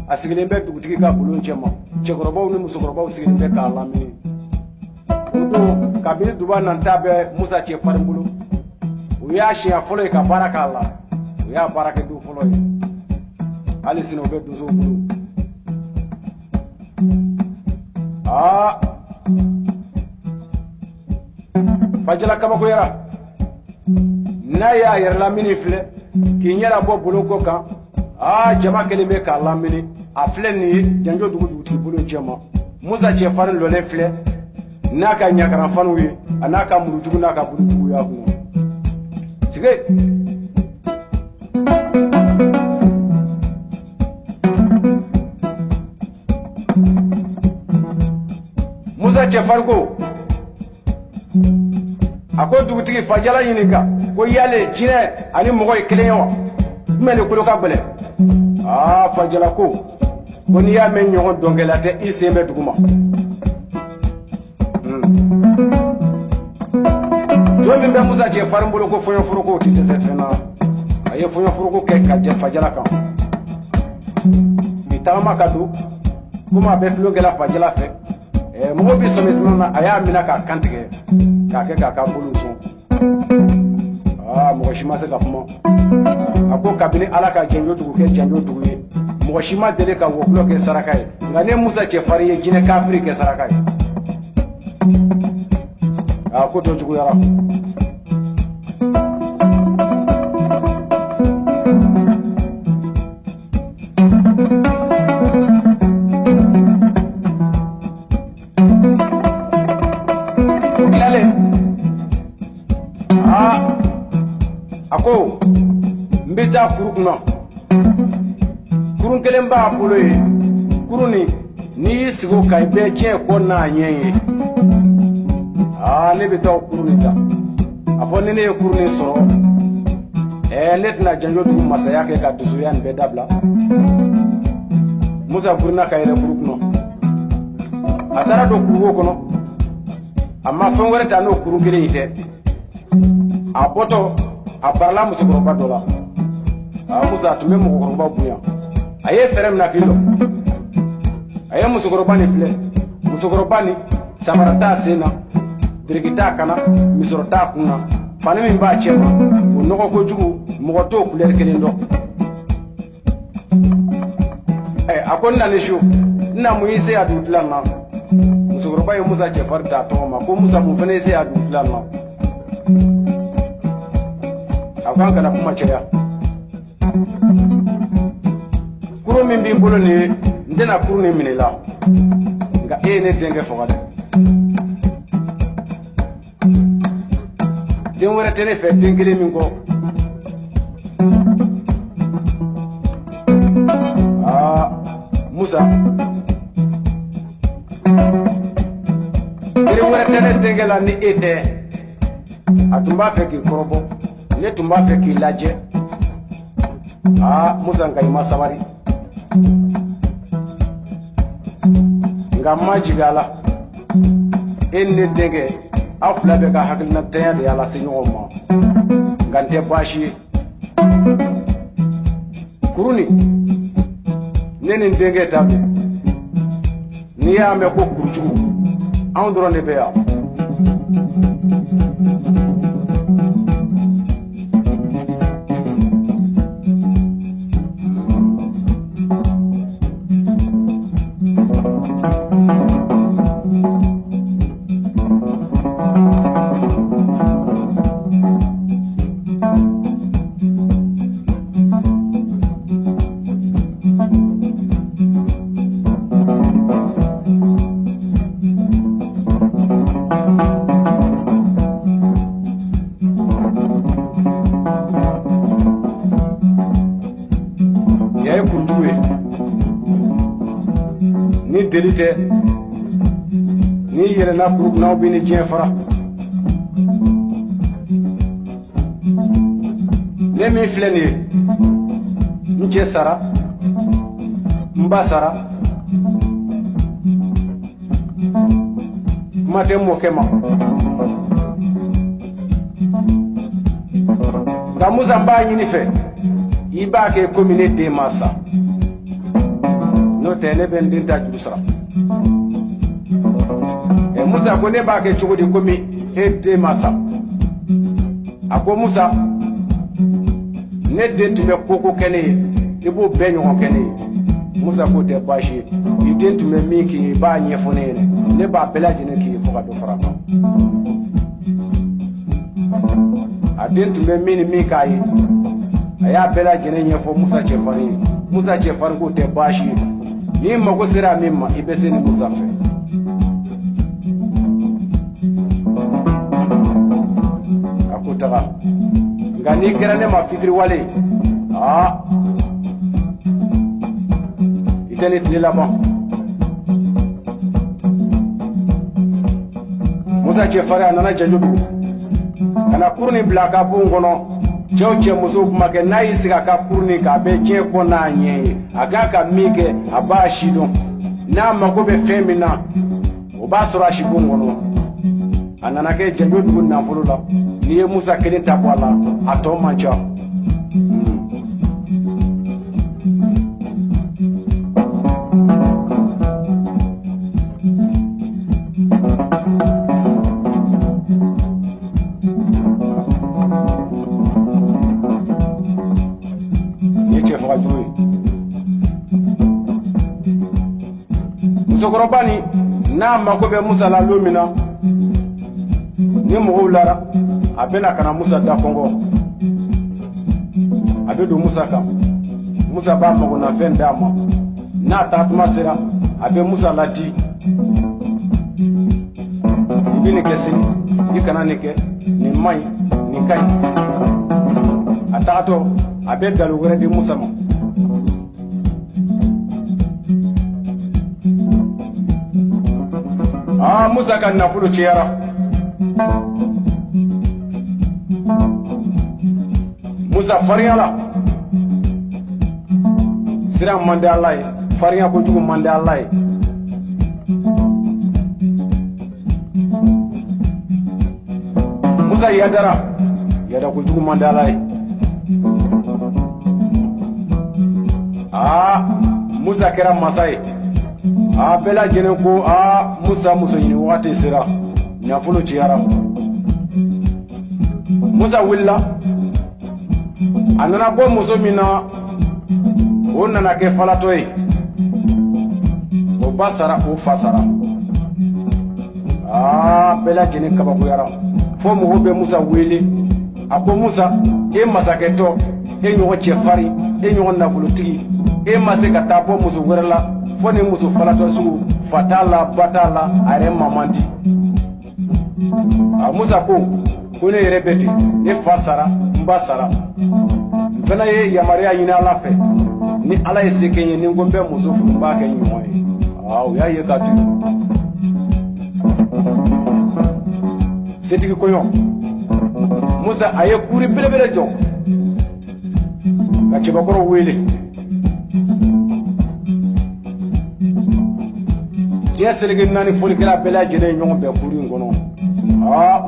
A sigilen bɛ dugutigi ka bulon cɛma, cɛkɔrɔbaw ni musokɔrɔbaw sigilen bɛ k'a lamini. O don kabini Duba nanta bɛ Musa Cɛfarin bolo, o y'a siɲɛ fɔlɔ ye ka baara k'a la, o y'a baarakɛden fɔlɔ ye. Hali sini o bɛ donsow bolo. Aa Fajala kabakoyara n'a y'a yɛrɛ lamini filɛ k'i ɲɛda bɔ bulon kɔ kan. Aa jama kelen bɛ k'a lamini, a filɛ nin ye Janjo dugu dugutigi bulon cɛma. Musa Cɛfarin lɔlen filɛ n'a ka ɲakaranfaniw ye, a n'a ka murujugu n'a ka bulujugu y'a kunna. Sige Musa Cɛfarin ko, a ko dugutigi Fajala ɲininka ko yale jinɛ ani mɔgɔ ye kelen ye wa, jumɛn de kolo ka gɛlɛn? Aa Fajala ko n'i y'a mɛn ɲɔgɔn dɔnkɛla tɛ, i sen bɛ duguma. Jɔn min bɛ Musa Cɛfarin bolo ko fɔɲɔforoko tɛ dɛsɛ fɛn na, a ye fɔɲɔforoko kɛ ka jɛ Fajala kan. Bi tagama ka don komi a bɛ tulonkɛ la Fajala fɛ, mɔgɔw bɛ sɔmi tulon na, a y'a minɛ k'a kan tigɛ k'a kɛ k'a ka bolo sɔn. Aa mɔgɔ si ma se ka kuma. A ko kabini Ala ka Janjo dugu kɛ Janjo dugu ye, mɔgɔ si ma deli ka wɔkulɔ kɛ saraka ye, nka ne Musa Cɛfarin ye jinɛ kafiri kɛ saraka ye. A ko tɔ juguyara. O tilalen, aa a ko n bɛ taa kuru kunna. Kurun kelen b'a bolo ye, kurun nin n'i y'i sigi o kan i bɛ diɲɛ kɔ n'a ɲɛ ye. Aa ne bɛ taa o kurun nin ta. A fɔ ni ne ye kurun nin sɔrɔ, ne tɛna Janjo dugu masaya kɛ ka dusuya nin bɛɛ dabila. Musa burinna ka yɛlɛ kuru kɔnɔ. A taara don kuruwo kɔnɔ, a ma fɛn wɛrɛ ta n'o kurun kelen in tɛ. A bɔtɔ a barala musokɔrɔba dɔ la. Aa Musa a tun bɛ mɔgɔkɔrɔba bonya. A ye fɛɛrɛ min na k'i lɔ, a ye musokɔrɔba nin filɛ. Musokɔrɔba nin samara t'a sen na, dereki t'a kan na, misɔrɔ t'a kun na, fani min b'a cɛ ma o nɔgɔ kojugu, mɔgɔ t'o kulɛri kelen dɔn. A ko n nalen so, n na mun y'i se a dugutila na? Musokɔrɔba ye Musa Cɛfarin t'a tɔgɔ ma ko Musa mun fana y'i se a dugutila na? A ko an kana kuma caya. Kurun min b'i bolo nin ye, n tɛna kurun nin minɛ i la, nka e ye ne denkɛ faga dɛ. Den wɛrɛ tɛ ne fɛ den kelen min kɔ. Aa Musa, den wɛrɛ tɛ ne denkɛ la ni e tɛ. A tun b'a fɛ k'i kɔrɔbɔ, ne tun b'a fɛ k'i lajɛ. Aa Musa nka i ma sabali, nka n ma jigin a la. E ni ne denkɛ aw fila bɛɛ ka hakilinatanya de y'a lase ɲɔgɔn ma, nka n tɛ baasi ye. Kurun nin, ne ni n denkɛ ta don. N'i y'a mɛn ko kurujugu, anw dɔrɔn de bɛ yan. Ni deli tɛ, n'i yɛlɛnna kuru kunna, aw bɛ ni diɲɛ fara. Ne min filɛ nin ye, n cɛ sara, n ba sara, Kuma tɛ mɔkɛ ma. Nka Musa, n b'a ɲini fɛ, i b'a kɛ komi ne den ma sa, n'o tɛ ne bɛ n den ta juru sara. Ɛ, Musa ko ne b'a kɛ cogo di komi e den ma sa? A ko Musa, ne den tun bɛ koko kɛ ne ye, i b'o bɛɛ ɲɔgɔn kɛ ne ye. Musa k'o tɛ baasi ye, i den tun bɛ min k'i ye, i b'a ɲɛfɔ ne ɲɛna, ne b'a bɛɛ lajɛlen k'i ye fo ka dɔ fara a kan. A den tun bɛ min ni min k'a ye, a y'a bɛɛ lajɛlen ɲɛfɔ Musa cɛfarin ye. Musa cɛfarin k'o tɛ baasi ye, n'i mago sera min ma, i bɛ se ni Musa fɛ. A ko taga, nka n'i kɛra ne ma fitiriwale ye, aa, i tɛ ne tile laban. Musa cɛfarin, a nana Janjo dugu ka na kurun bila a ka bon kɔnɔ. Cɛw, cɛ, musow, kuma kɛ n'a y'i sigi a ka kurun kan, a bɛ diɲɛ kɔ n'a ɲɛ ye. A kan ka min kɛ, a b'a si dɔn. N'a mago bɛ fɛn min na, o b'a sɔrɔ a si bon kɔnɔ. A nana kɛ Janjo dugu nafolo la, n'i ye Musa kelen ta bɔ a la, a tɔ man ca. Nin ye cɛfagajuru ye. Musokɔrɔba nin n'a mako bɛ Musa la don min na, ni mɔgɔw lara, a bɛna ka na Musa da kɔngɔ, a bɛ don Musa kan, Musa b'a magonafɛn d'a ma. N'a taatuma sera, a bɛ Musa ladi: i bɛ nin kɛ sini, i kana nin kɛ, nin man ɲi, nin ka ɲi. A tagatɔ, a bɛ dalu wɛrɛ di Musa ma. Aa, Musa ka nafolo cayara. Musa farinyala. Siran man di Ala ye, farinya kojugu man di Ala ye. Musa yadara, yada kojugu man di Ala ye. Aa, Musa kɛra masa ye. A bɛɛ lajɛlen ko aa, Musa muso ɲini wagati sera, nafolo cayara. Musa wulila, a nana bɔ muso min na, o nana kɛ falatɔ ye. O ba sara, o fa sara. Aa, bɛɛ lajɛlen kabakoyara, fo mɔgɔw bɛ Musa wele. A ko Musa, e masakɛtɔ, e ɲɔgɔn cɛfarin, e ɲɔgɔn nafolotigi, e ma se ka taa bɔ muso wɛrɛ la fo ni muso falatɔ sugu, fa t'a la, ba t'a la, a yɛrɛ ma man di. A Musa ko ne yɛrɛ bɛ ten, ne fa sara, n ba sara, n fana ye yamaruya ɲini Ala fɛ, ni Ala ye se kɛ n ye, ni n ko n bɛ muso furu, n b'a kɛ n ɲɔgɔn ye. Aa, o y'a ye k'a to yen. Setigi kɔɲɔ, Musa a ye kuri belebele jɔ ka cɛbakɔrɔ wele. Diɲɛ seleke naani folikɛla bɛɛ lajɛlen ye ɲɔgɔn bɛn kuru in kɔnɔ. Aa,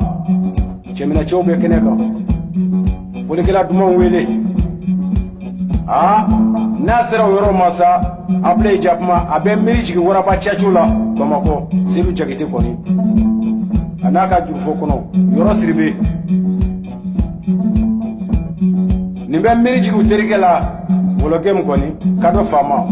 cɛminɛcɛw bɛ kɛnɛ kan, folikɛla dumanw wele. Aa, n'a sera o yɔrɔ ma sa, Abulayi Jakuma a bɛ miiri jigin waraba cɛcu la Bamakɔ, Sedu Jakite kɔni a n'a ka jurufɔ kɔnɔ yɔrɔ Siribe. Nin bɛ miiri jigin u terikɛ la wɔlɔgɛmu kɔni ka dɔ faama.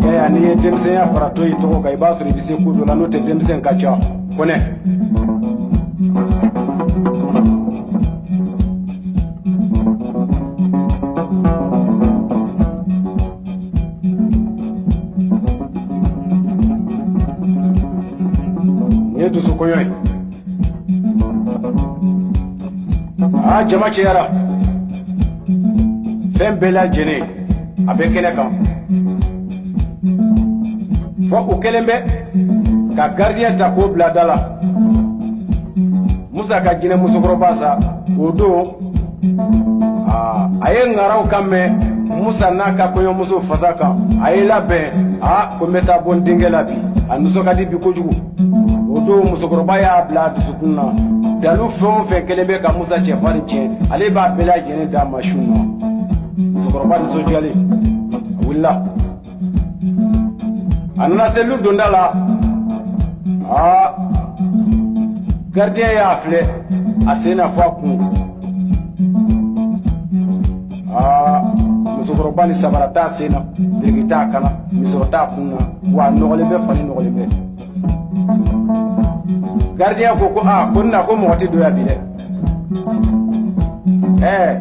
Yaya, n'i ye denmisɛnya fara to i tɔgɔ kan, i b'a sɔrɔ i bɛ se ko dɔ la, n'o tɛ denmisɛn ka ca kɔnɛ. Nin ye dusu kɔɲɔ ye. Aa, jama cayara, fɛn bɛɛ lajɛlen a bɛ kɛnɛ kan, fɔ u kɛlen bɛ ka gardien ta k'o bila da la. Musa ka jinɛ musokɔrɔba sa o don. Aa a ye ŋaraw kan mɛn Musa n'a ka kɔɲɔmuso fasa kan, a y'i labɛn, aa ko n bɛ taa bɔ n denkɛ la bi, a nisɔn ka di bi kojugu. O don musokɔrɔba y'a bila a dusukun na, dalu fɛn o fɛn kɛlen bɛ ka Musa cɛfarin tiɲɛ, ale b'a bɛɛ lajɛlen d'a ma su in na. Musokɔrɔba nisɔndiyalen, a wulila, a nana se lu donda la. Aa gardien y'a filɛ a sen na fɔ a kun. Aa musokɔrɔba ni sabara t'a sen na, biriki t'a kan na, misɔrɔ t'a kun na, wa a nɔgɔlen bɛ, fani nɔgɔlen bɛ. Gardien ko ko aa ko n na ko mɔgɔ tɛ don yan bi dɛ. Ɛɛ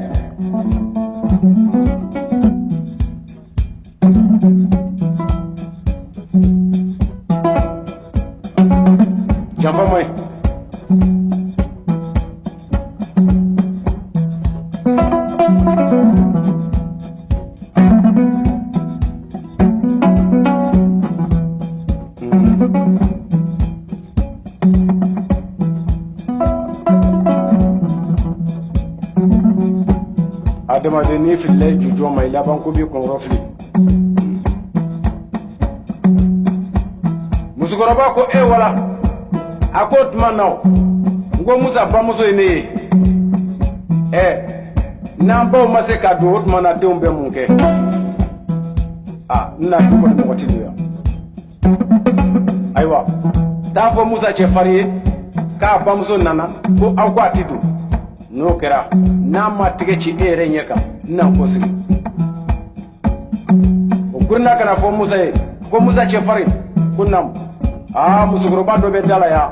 janfa man ɲi. Adamaden n'i filila i jujɔn ma, i laban ko b'i kɔnkɔrɔ fili. Musokɔrɔba ko e wala, a ko tuma na o, n ko Musa bamuso ye ne ye. Ɛ n'an baw ma se ka don, o tuma na denw bɛ mun kɛ? A n na du kɔni mɔgɔ tɛ don yan. Ayiwa, taa fɔ Musa cɛfarin ye k'a bamuso nana, ko aw ko a tɛ don. N'o kɛra, n'a ma tigɛ ci e yɛrɛ ɲɛ kan, n na ko sigi. O girinna ka na fɔ Musa ye ko Musa cɛfarin, ko naamu. Aa musokɔrɔba dɔ bɛ da la yan,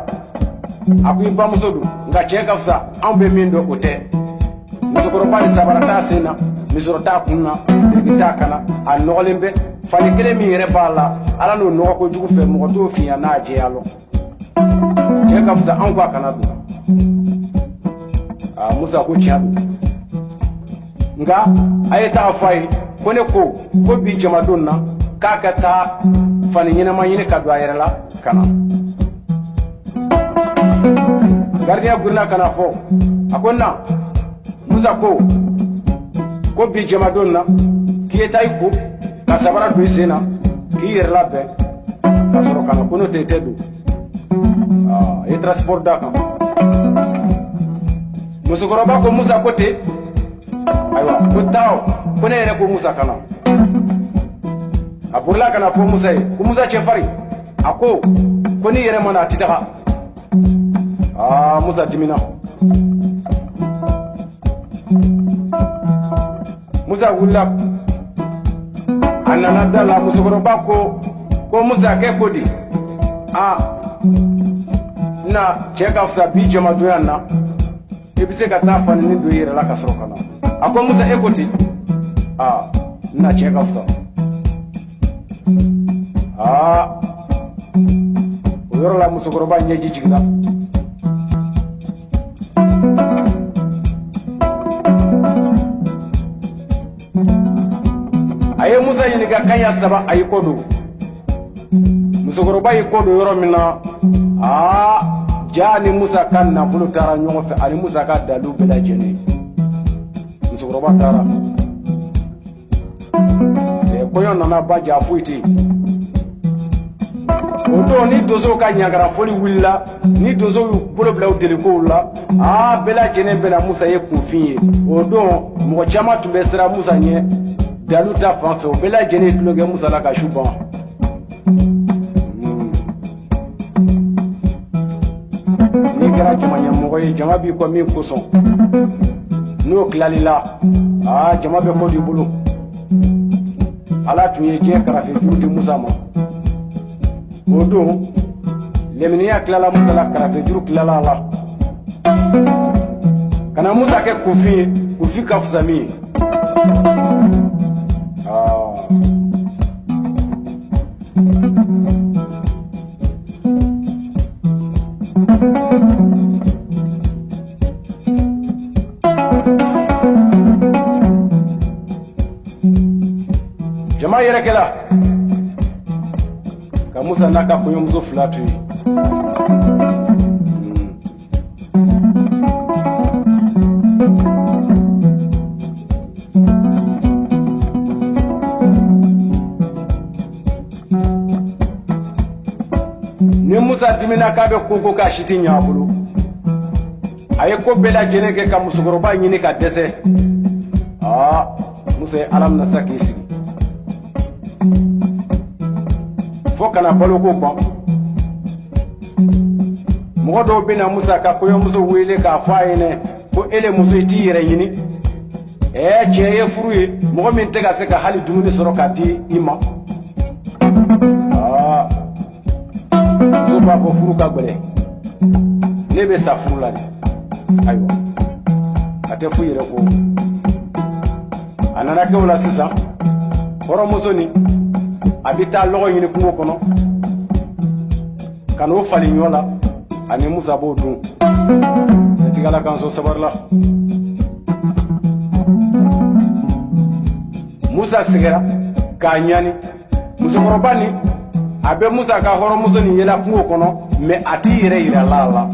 a ko i bamuso don, nka cɛ ka fisa, anw bɛ min dɔn o tɛ. Musokɔrɔba ni sabara t'a sen na, misɔrɔ t'a kun na, biriki t'a kan na, a nɔgɔlen bɛ. Fani kelen min yɛrɛ b'a la, Ala n'o nɔgɔ kojugu fɛ, mɔgɔ t'o finya n'a jɛya lɔ. Cɛ ka fisa, anw ko a kana don. Aa Musa ko tiɲɛ don, nka a ye taa fɔ a ye ko ne ko ko bi jamadon na k'a ka taa fani ɲɛnama ɲini ka don a yɛrɛ la ka na. Gardien girinna ka na fɔ, a ko na Musa ko ko bi jamadon na k'i ye taa i ko ka sabara don i sen na k'i yɛrɛ labɛn ka sɔrɔ ka na, ko n'o tɛ i tɛ don. Aa i ye transport d'a kan. Musokɔrɔba ko Musa ko ten, ayiwa ko taa o, ko ne yɛrɛ ko Musa ka na. A bolila ka na fɔ Musa ye ko Musa cɛfarin, a ko ko n'i yɛrɛ ma na a tɛ taga. Aa Musa dimina. Musa wulila, a nana da la. Musokɔrɔba ko ko Musa kɛ ko di? Aa na cɛ ka fisa bi jamadonya na, i bɛ se ka taa fanini don i yɛrɛ la ka sɔrɔ ka na. A ko Musa e ko ten? Aa na cɛ ka fisa. Aa o yɔrɔ la musokɔrɔba ɲɛji jiginna. A ye Musa ɲininka kan saba, a y'i kɔ don. Musokɔrɔba y'i kɔ don yɔrɔ min na, aa ja ni Musa ka nafolo taara ɲɔgɔn fɛ, ani Musa ka dalu bɛɛ lajɛlen. Musokɔrɔba taara. Kɔɲɔ nana ba ja foyi tɛ yen. O don ni donsow ka ɲagarafoli wulila, ni donsow y'u bolo bila u delikow la, aa bɛɛ lajɛlen bɛna Musa ye kunfin ye. O don mɔgɔ caman tun bɛ siran Musa ɲɛ dalu ta fan fɛ, o bɛɛ lajɛlen ye tulo kɛ Musa la ka su ban. N'i kɛra jama ɲɛmɔgɔ ye, jama b'i kɔ min kosɔn, n'o tilal'i la, aa jama bɛ kɔ d'i bolo. Ala tun ye diɲɛ karafe juru di Musa ma. O don leminiya tilala Musa la, karafe juru tilala a la. Ka na Musa kɛ kunfin ye, kunfin ka fisa min ye. Jama yɛrɛ kɛla ka Musa n'a ka kɔɲɔmuso fila to yen. Ni Musa dimina k'a bɛ ko ko k'a si tɛ ɲɛ a bolo. A ye ko bɛɛ lajɛlen kɛ ka musokɔrɔba ɲini ka dɛsɛ. Aa, Musa ye Ala minɛ sa k'i sigi. Fo kana baloko ban. Mɔgɔ dɔw bɛ na Musa ka kɔɲɔmuso wele k'a fɔ a ɲɛna ko e le muso i t'i yɛrɛ ɲini. Ɛɛ, cɛ ye furu ye mɔgɔ min tɛ ka se ka hali dumuni sɔrɔ k'a di i ma. Aa, muso b'a fɔ furu ka gɛlɛn, ne bɛ sa furu la de. Ayiwa, a tɛ foyi yɛrɛ ko. A nana kɛ o la sisan, hɔrɔnmuso nin a bɛ taa lɔgɔ ɲini kungo kɔnɔ ka n'o falen ɲɔ la, ani Musa b'o dun. Jatigɛ Ala k'an sɔn sabari la. Musa sigira k'a ɲani. Musokɔrɔba nin a bɛ Musa ka hɔrɔnmuso nin yela kungo kɔnɔ, mɛ a t'i yɛrɛ yira la la.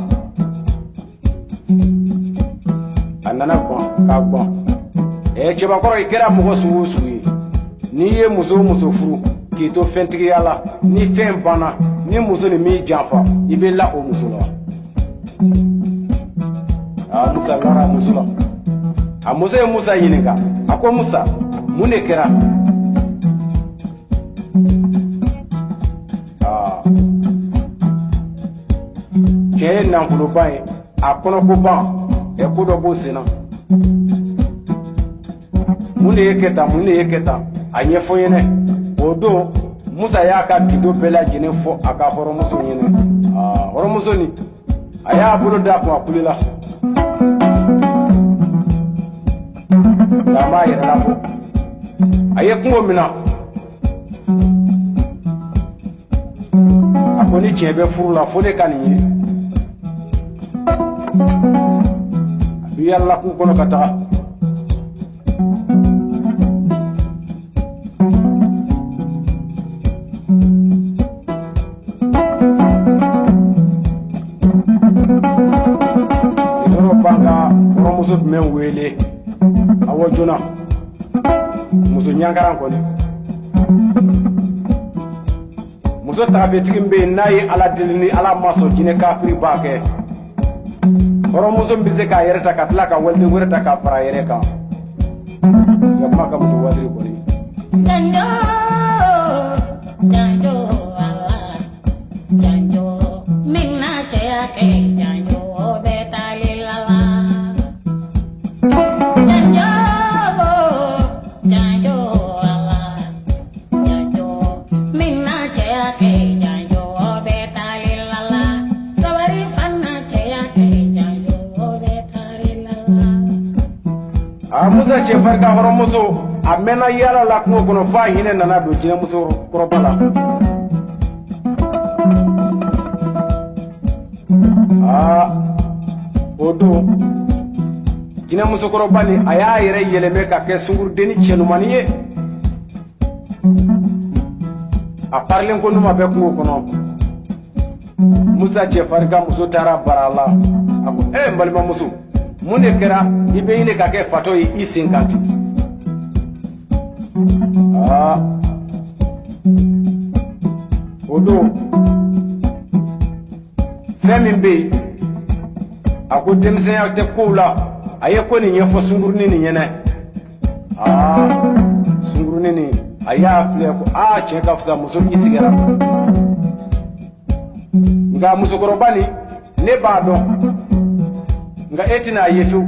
A nana gbɔn k'a gbɔn. Ɛ, cɛbakɔrɔ, i kɛra mɔgɔ sugu o sugu ye, n'i ye muso o muso furu k'i to fɛntigiya la, ni fɛn banna, ni muso nin m'i janfa, i bɛ la o muso la. Aa, Musa lara muso la. A muso ye Musa ɲininka, a ko Musa, mun de kɛra? Aa, cɛ ye nafoloba ye, a kɔnɔko ban, ɛ, ko dɔ b'o sen na. Mun de ye kɛ tan, mun de ye kɛ tan? A ɲɛfɔ n ɲɛna. O don Musa y'a ka gindo bɛɛ lajɛlen fɔ a ka hɔrɔnmuso ɲɛna. Aa, hɔrɔnmuso nin a y'a bolo d'a kun, a kulela nka a m'a yɛrɛ labɔ. A ye kungo minɛ, a ko ni tiɲɛ bɛ furu la, fo ne ka nin ye. A bɛ yala kungo kɔnɔ ka taga. Muso tun bɛ n wele awɔ joona, muso ɲankaran kɔni, muso tagafetigi min bɛ yen n'a ye Ala deli ni Ala ma sɔn, jinɛ kafiri b'a kɛ. Hɔrɔnmuso min bɛ se k'a yɛrɛ ta ka tila ka waliden wɛrɛ ta k'a fara a yɛrɛ kan, yakuma ka muso wadiri kɔni. Janjo, janjo, ala, janjo, min na cɛya kɛ, janjo bɛ taali la la. Janjo, janjo, ala, janjo, min na cɛya kɛ, janjo bɛ taali la la. Sabari fana cɛya kɛ, janjo bɛ taali la la. A Musa cɛfarin ka hɔrɔnmuso, a mɛnna yaala la kungo kɔnɔ f'a hinɛ nana don jinɛmuso kɔrɔba la. Aa, o don jinɛmusokɔrɔba nin a y'a yɛrɛ yɛlɛmɛ ka kɛ sunkurudenni cɛnumani ye. A parilen ko n'u ma bɛ kungo kɔnɔ. Musa cɛfarin ka muso taara bara la. A ko, ee, n balimamuso, mun de kɛra i bɛ ɲini ka kɛ fatɔ ye i sen kan ten? Aa, o don fɛn min bɛ yen, a ko denmisɛnya tɛ kow la. A ye ko nin ɲɛfɔ sunkurunin nin ɲɛna. Aa, sunkurunin nin a y'a filɛ ko aa, cɛ ka fisa muso i sigira. Nka musokɔrɔba nin, ne b'a dɔn, nka e tɛna a ye fiyewu.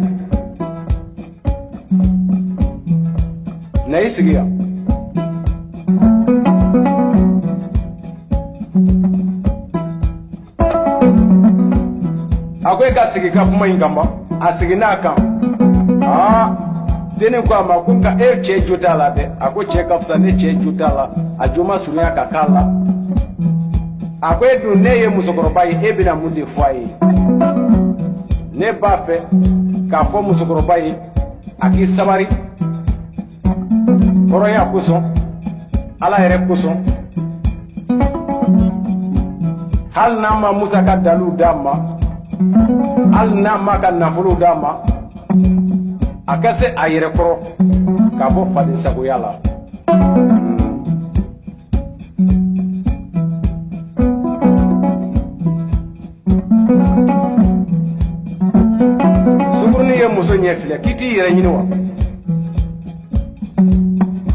Na i sigi yan. A ko e ka sigi ka kuma in kan ba. A seginna a kan. Aa, dennin ko a ma ko nka e cɛ jo t'a la dɛ. A ko cɛ ka fisa, ne cɛ jo t'a la, a jo ma surunya ka k'a la. A ko e dun, ne ye musokɔrɔba ye, e bɛna mun de fɔ a ye? Ne b'a fɛ k'a fɔ musokɔrɔba ye a k'i sabari hɔrɔnya kosɔn, Ala yɛrɛ kosɔn. Hali n'a ma Musa ka daliw d'a ma, hali n'a ma ka nafolow d'a ma, a ka se a yɛrɛ kɔrɔ k'a bɔ fadensagoya la. muso ɲɛ filɛ k'i t'i yɛrɛ ɲini wa?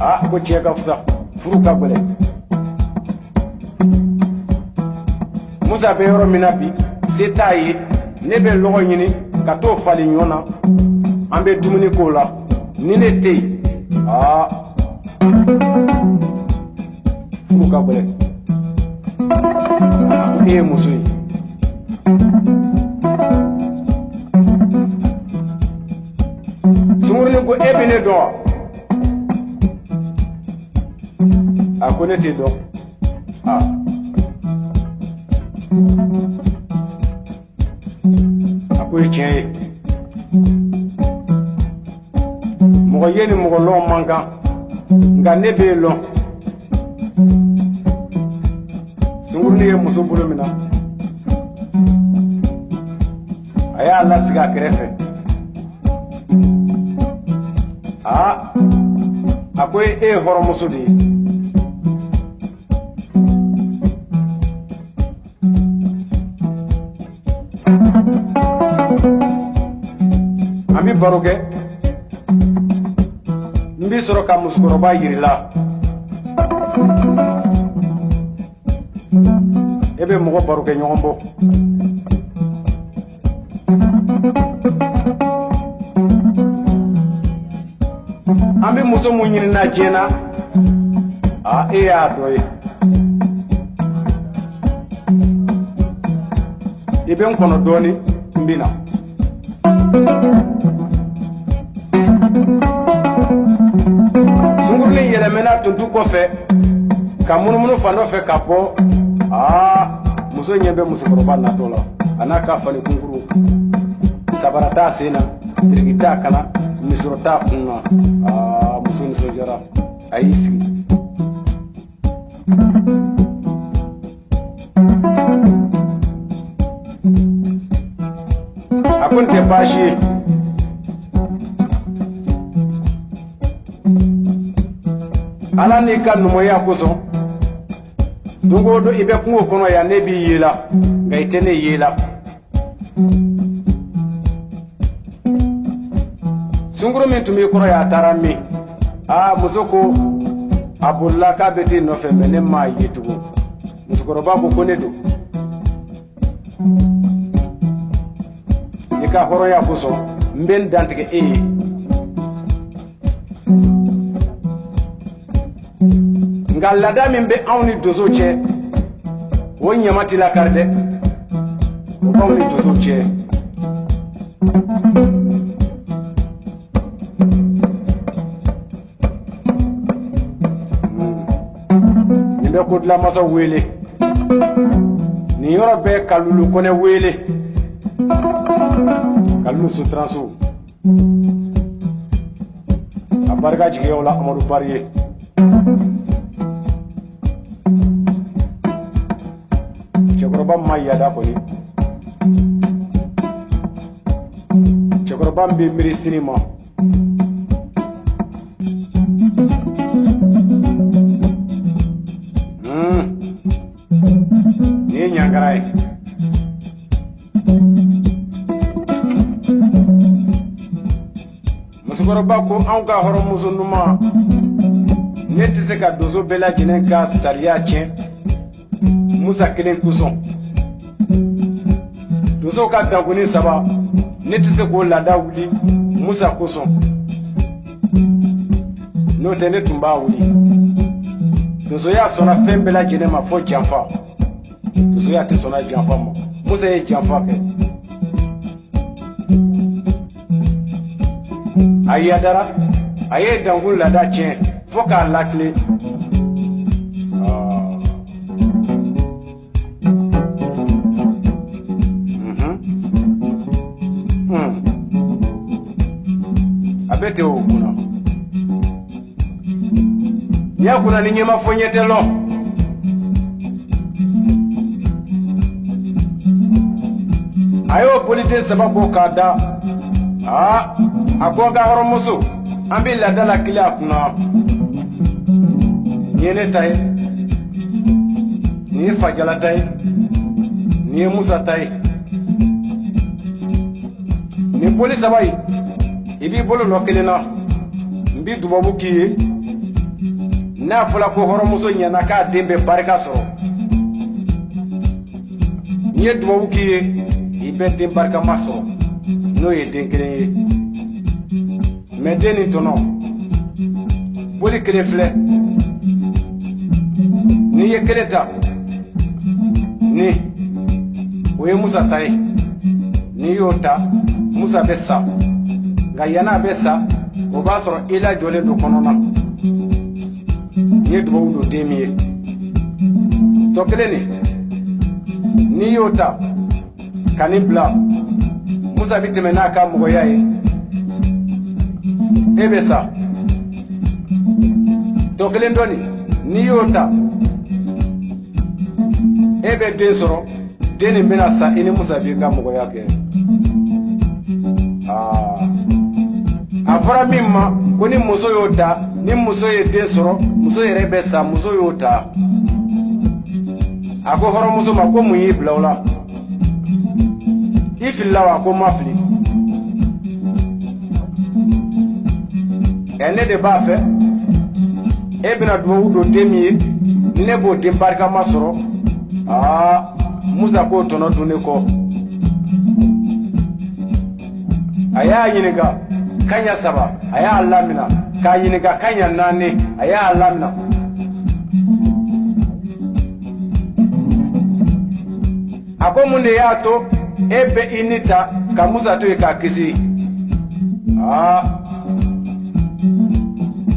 Aa ko tiɲɛ ka fisa, furu ka gɛlɛn. Musa bɛ yɔrɔ min na bi, se t'a ye, ne bɛ lɔgɔ ɲini ka t'o falen ɲɔ na, an bɛ dumuni k'o la, ni ne tɛ yen, aa furu ka gɛlɛn. A ko e ye muso ye. Sunguruni ko e bɛ ne dɔn wa? A ko ne t'i dɔn. Aa a ko ye tiɲɛ ye. Mɔgɔ ye ni mɔgɔ lɔn man kan, nka ne b'e lɔn. Sunguruni ye muso bolo minɛ, a y'a lasigi a kɛrɛfɛ. Aa a ko e ye hɔrɔnmuso de ye. An bɛ baro kɛ, n bɛ sɔrɔ ka musokɔrɔba yir'i la. E bɛ mɔgɔ baro kɛ ɲɔgɔn bɔ. An bɛ muso mun ɲini na diɲɛ na, aa e y'a dɔ ye. I bɛ n kɔnɔ dɔɔnin, n bɛ na. Sunguruni yɛlɛmɛna tontu kɔfɛ ka munumunu fan dɔ fɛ ka bɔ. Aa muso ɲɛ bɛ musokɔrɔba natɔ la, a n'a ka fali kunkuru, sabara t'a sen na, biriki t'a kan na, misɔrɔ t'a kun na. Aa muso nisɔndiyara, a y'i sigi. A ko nin tɛ baasi ye. Ala n'i ka numuya kosɔn, don o don i bɛ kungo kɔnɔ yan, ne b'i ye la, nka i tɛ ne ye la. Sunkuru min tun b'i kɔrɔ yan, a taara min? Aa muso ko a bolila k'a bɛ t'i nɔfɛ, mɛ ne m'a ye tugun. Musokɔrɔba ko ko ne don. I ka hɔrɔnya kosɔn, n bɛ n dantigɛ e ye. Nka laada min bɛ anw ni donso cɛ, o ɲama t'i lakari dɛ, o b'anw ni donso cɛ. Nin bɛ kodilanmasaw wele, nin yɔrɔ bɛ Kalulu Kɔnɛ wele, Kalulu Sotaranso. A barika jigiyaw la Amadu Bari ye. Cɛkɔrɔba ma yaada kɔni, cɛkɔrɔba bɛ miiri sini ma. Nin ye ɲangara ye. Musokɔrɔba ko anw ka hɔrɔnmuso ɲuman, ne tɛ se ka donso bɛɛ lajɛlen ka sariya tiɲɛ Musa kelen kosɔn. Donsow ka dankuni saba, ne tɛ se k'o laada wuli Musa kosɔn. N'o tɛ ne tun b'a wuli. Donsoya sɔnna fɛn bɛɛ lajɛlen ma fo janfa. Donsoya tɛ sɔnna janfa ma. Musa ye janfa kɛ. A yadara, a ye dankun laada tiɲɛ fo k'a lakile. A bɛ ten o kunna. N'i y'a kunna ni ɲɛma fɔ ɲɛ tɛ lɔn. A y'o boliden saba bɔ k'a da. Aa a ko n ka hɔrɔnmuso, an bɛ laada lakile a kunna. Nin ye ne ta ye, nin ye Fajala ta ye, nin ye Musa ta ye. Nin boli saba in, I b'i bolo nɔ kelen na, n bi dubabu k'i ye. N'a fɔla ko hɔrɔnmuso ɲɛna k'a den bɛ barika sɔrɔ, n ye dubabu k'i ye, i bɛ den barikama sɔrɔ, n'o ye den kelen ye. Mɛ den nin tɔnɔ boli kelen filɛ, n'i ye kelen ta, ni o ye Musa ta ye, n'i y'o ta, Musa bɛ sa. Nka yan'a bɛ sa, o b'a sɔrɔ i lajɔlen don kɔnɔ na. N ye dubabu don den min ye. Tɔ kelen nin, n'i y'o ta ka nin bila, Musa bɛ tɛmɛ n'a ka mɔgɔya ye, e bɛ sa. Tɔ kelen dɔ nin, n'i y'o ta, e bɛ den sɔrɔ, den nin bɛna sa, i ni Musa b'i ka mɔgɔya kɛ. A fɔra min ma ko ni muso y'o ta, ni muso ye den sɔrɔ, muso yɛrɛ bɛ sa, muso y'o ta. A ko hɔrɔnmuso ma ko mun y'i bila o la? I filila wa? Ko n ma fili. Ɛ, ne de b'a fɛ e bɛna dubabu don den min ye, ni ne b'o den barikama sɔrɔ. Aa, Musa k'o tɔnɔ dun ne kɔ. A y'a ɲininka kaɲa 3, a y'a lamina. K'a ɲininka kaɲa 4, a y'a lamina. A ko mun de y'a to e bɛ i ni ta ka Musa to yen k'a kisi? Aa,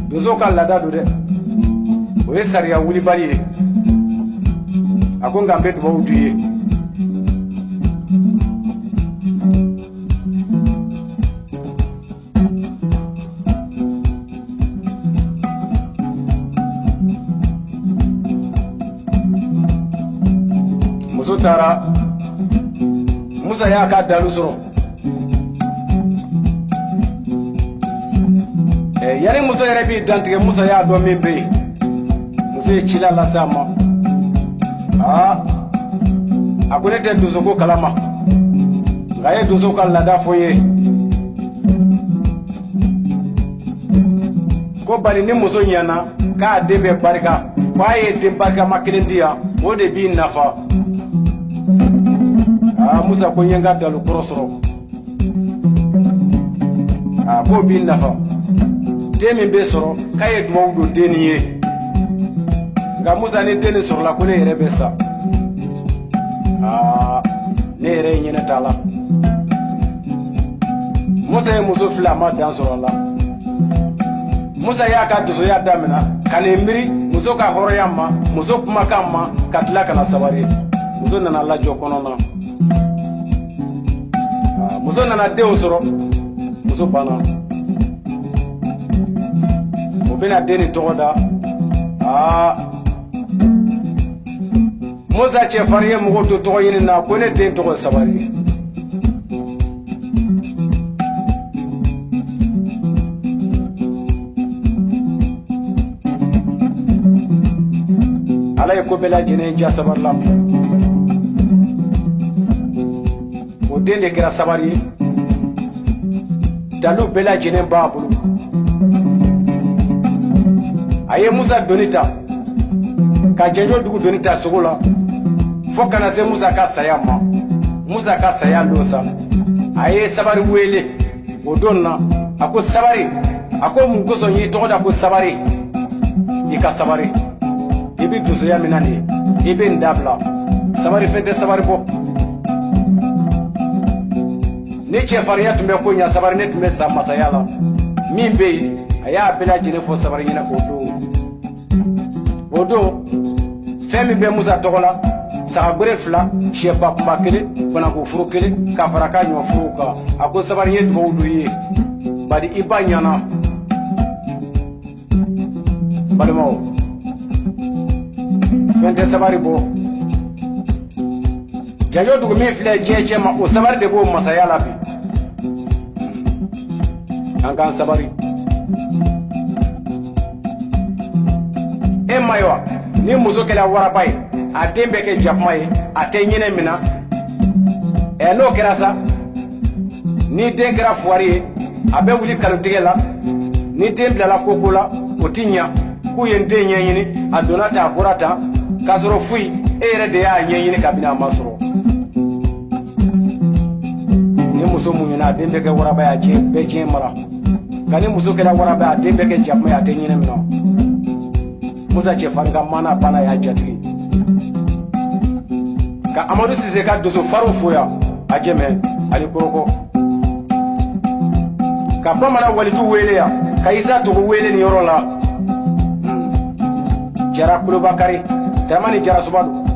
donsow ka laada don dɛ, o ye sariya wulibali ye. A ko nka n bɛ dubabu d'u ye. Muso taara, Musa y'a ka dalu sɔrɔ. Yanni muso yɛrɛ b'i dantigɛ, Musa y'a dɔn min bɛ yen. Muso ye cila lase a ma. Aa, a ko ne tɛ donsoko kalama, nka a ye donsow ka laada fɔ n ye. Ko bari ni muso ɲɛna k'a den bɛ barika, k'a ye den barikama kelen di yan, o de b'i nafa. Aa, Musa ko n ye n ka dalu kɔrɔ sɔrɔ. A k'o b'i nafa. Den min bɛ sɔrɔ, k'a ye dubabu don den nin ye. Nka Musa, ni den nin sɔrɔla, ko ne yɛrɛ bɛ sa. Aa, ne yɛrɛ ye ɲɛnɛ t'a la. Musa ye muso filɛ, a ma dan sɔrɔ a la. Musa y'a ka donsoya damina ka n'i miiri muso ka hɔrɔnya ma, muso kumakan ma, ka tila ka na sabari. Muso nana lajɔ kɔnɔ na. Muso nana denw sɔrɔ, muso banna. O bɛna den nin tɔgɔ da. Aa, Musa cɛfarin ye mɔgɔw to tɔgɔ ɲini na, ko ne den tɔgɔ sabari. Ala ye ko bɛɛ lajɛlen ja sabari la. O den de kɛra sabari ye. Dalu bɛɛ lajɛlen b'a bolo. A ye Musa doni ta, ka Janjo dugu doni ta sogo la, fo kana se Musa ka saya ma. Musa ka saya don sa, a ye sabari wele o don na. A ko sabari, a ko mun kosɔn n y'i tɔgɔ da ko sabari? I ka sabari, i bɛ donsoya min na nin ye, i bɛ nin dabila. Sabari fɛn tɛ sabari bɔ. Ni cɛfarinya tun bɛ ko ɲa sabari, ne tun bɛ sa masaya la. Min bɛ yen, a y'a bɛɛ lajɛlen fɔ sabari ɲɛna o don. O don, fɛn min bɛ Musa tɔgɔ la, sagagere 2, sɛba kunba 1, banakuforo 1, ka fara ka ɲɔforo kan. A ko sabari ye dubabu don i ye, bari i ba ɲɛna. Balimaw, fɛn tɛ sabari bɔ. Janjo dugu min filɛ diɲɛ cɛ ma, o sabari de b'o masaya la bi. An k'an sabari. E ma ye wa, ni muso kɛra waraba ye, a den bɛ kɛ jakuma ye, a tɛ ɲinɛ min na. Ɛ, n'o kɛra sa, ni den kɛra fuwari ye, A bɛ wuli kalontigɛ la. Ni den bilala koko la, o ti ɲa. K'u ye n den ɲɛɲini, a donna tan, a bɔra tan, k'a sɔrɔ foyi, e yɛrɛ de y'a ɲɛɲini kabini a ma sɔrɔ. Ni muso muɲuna, a den bɛ kɛ waraba ye, a diɲɛ bɛɛ diɲɛ mara. Nka ni muso kɛra waraba ye, a den bɛ kɛ jakuma ye, a tɛ ɲinɛ minɛ. Musa cɛfarin ka maana banna y'a jatigi. Ka Amadu Sise ka donso farinw fo yan, a jɛmɛ ani korokɔ. Ka bamanan waliju wele yan, ka Isa Togo wele nin yɔrɔ la. Jara Kulobakari, Daramani Jarasuba don.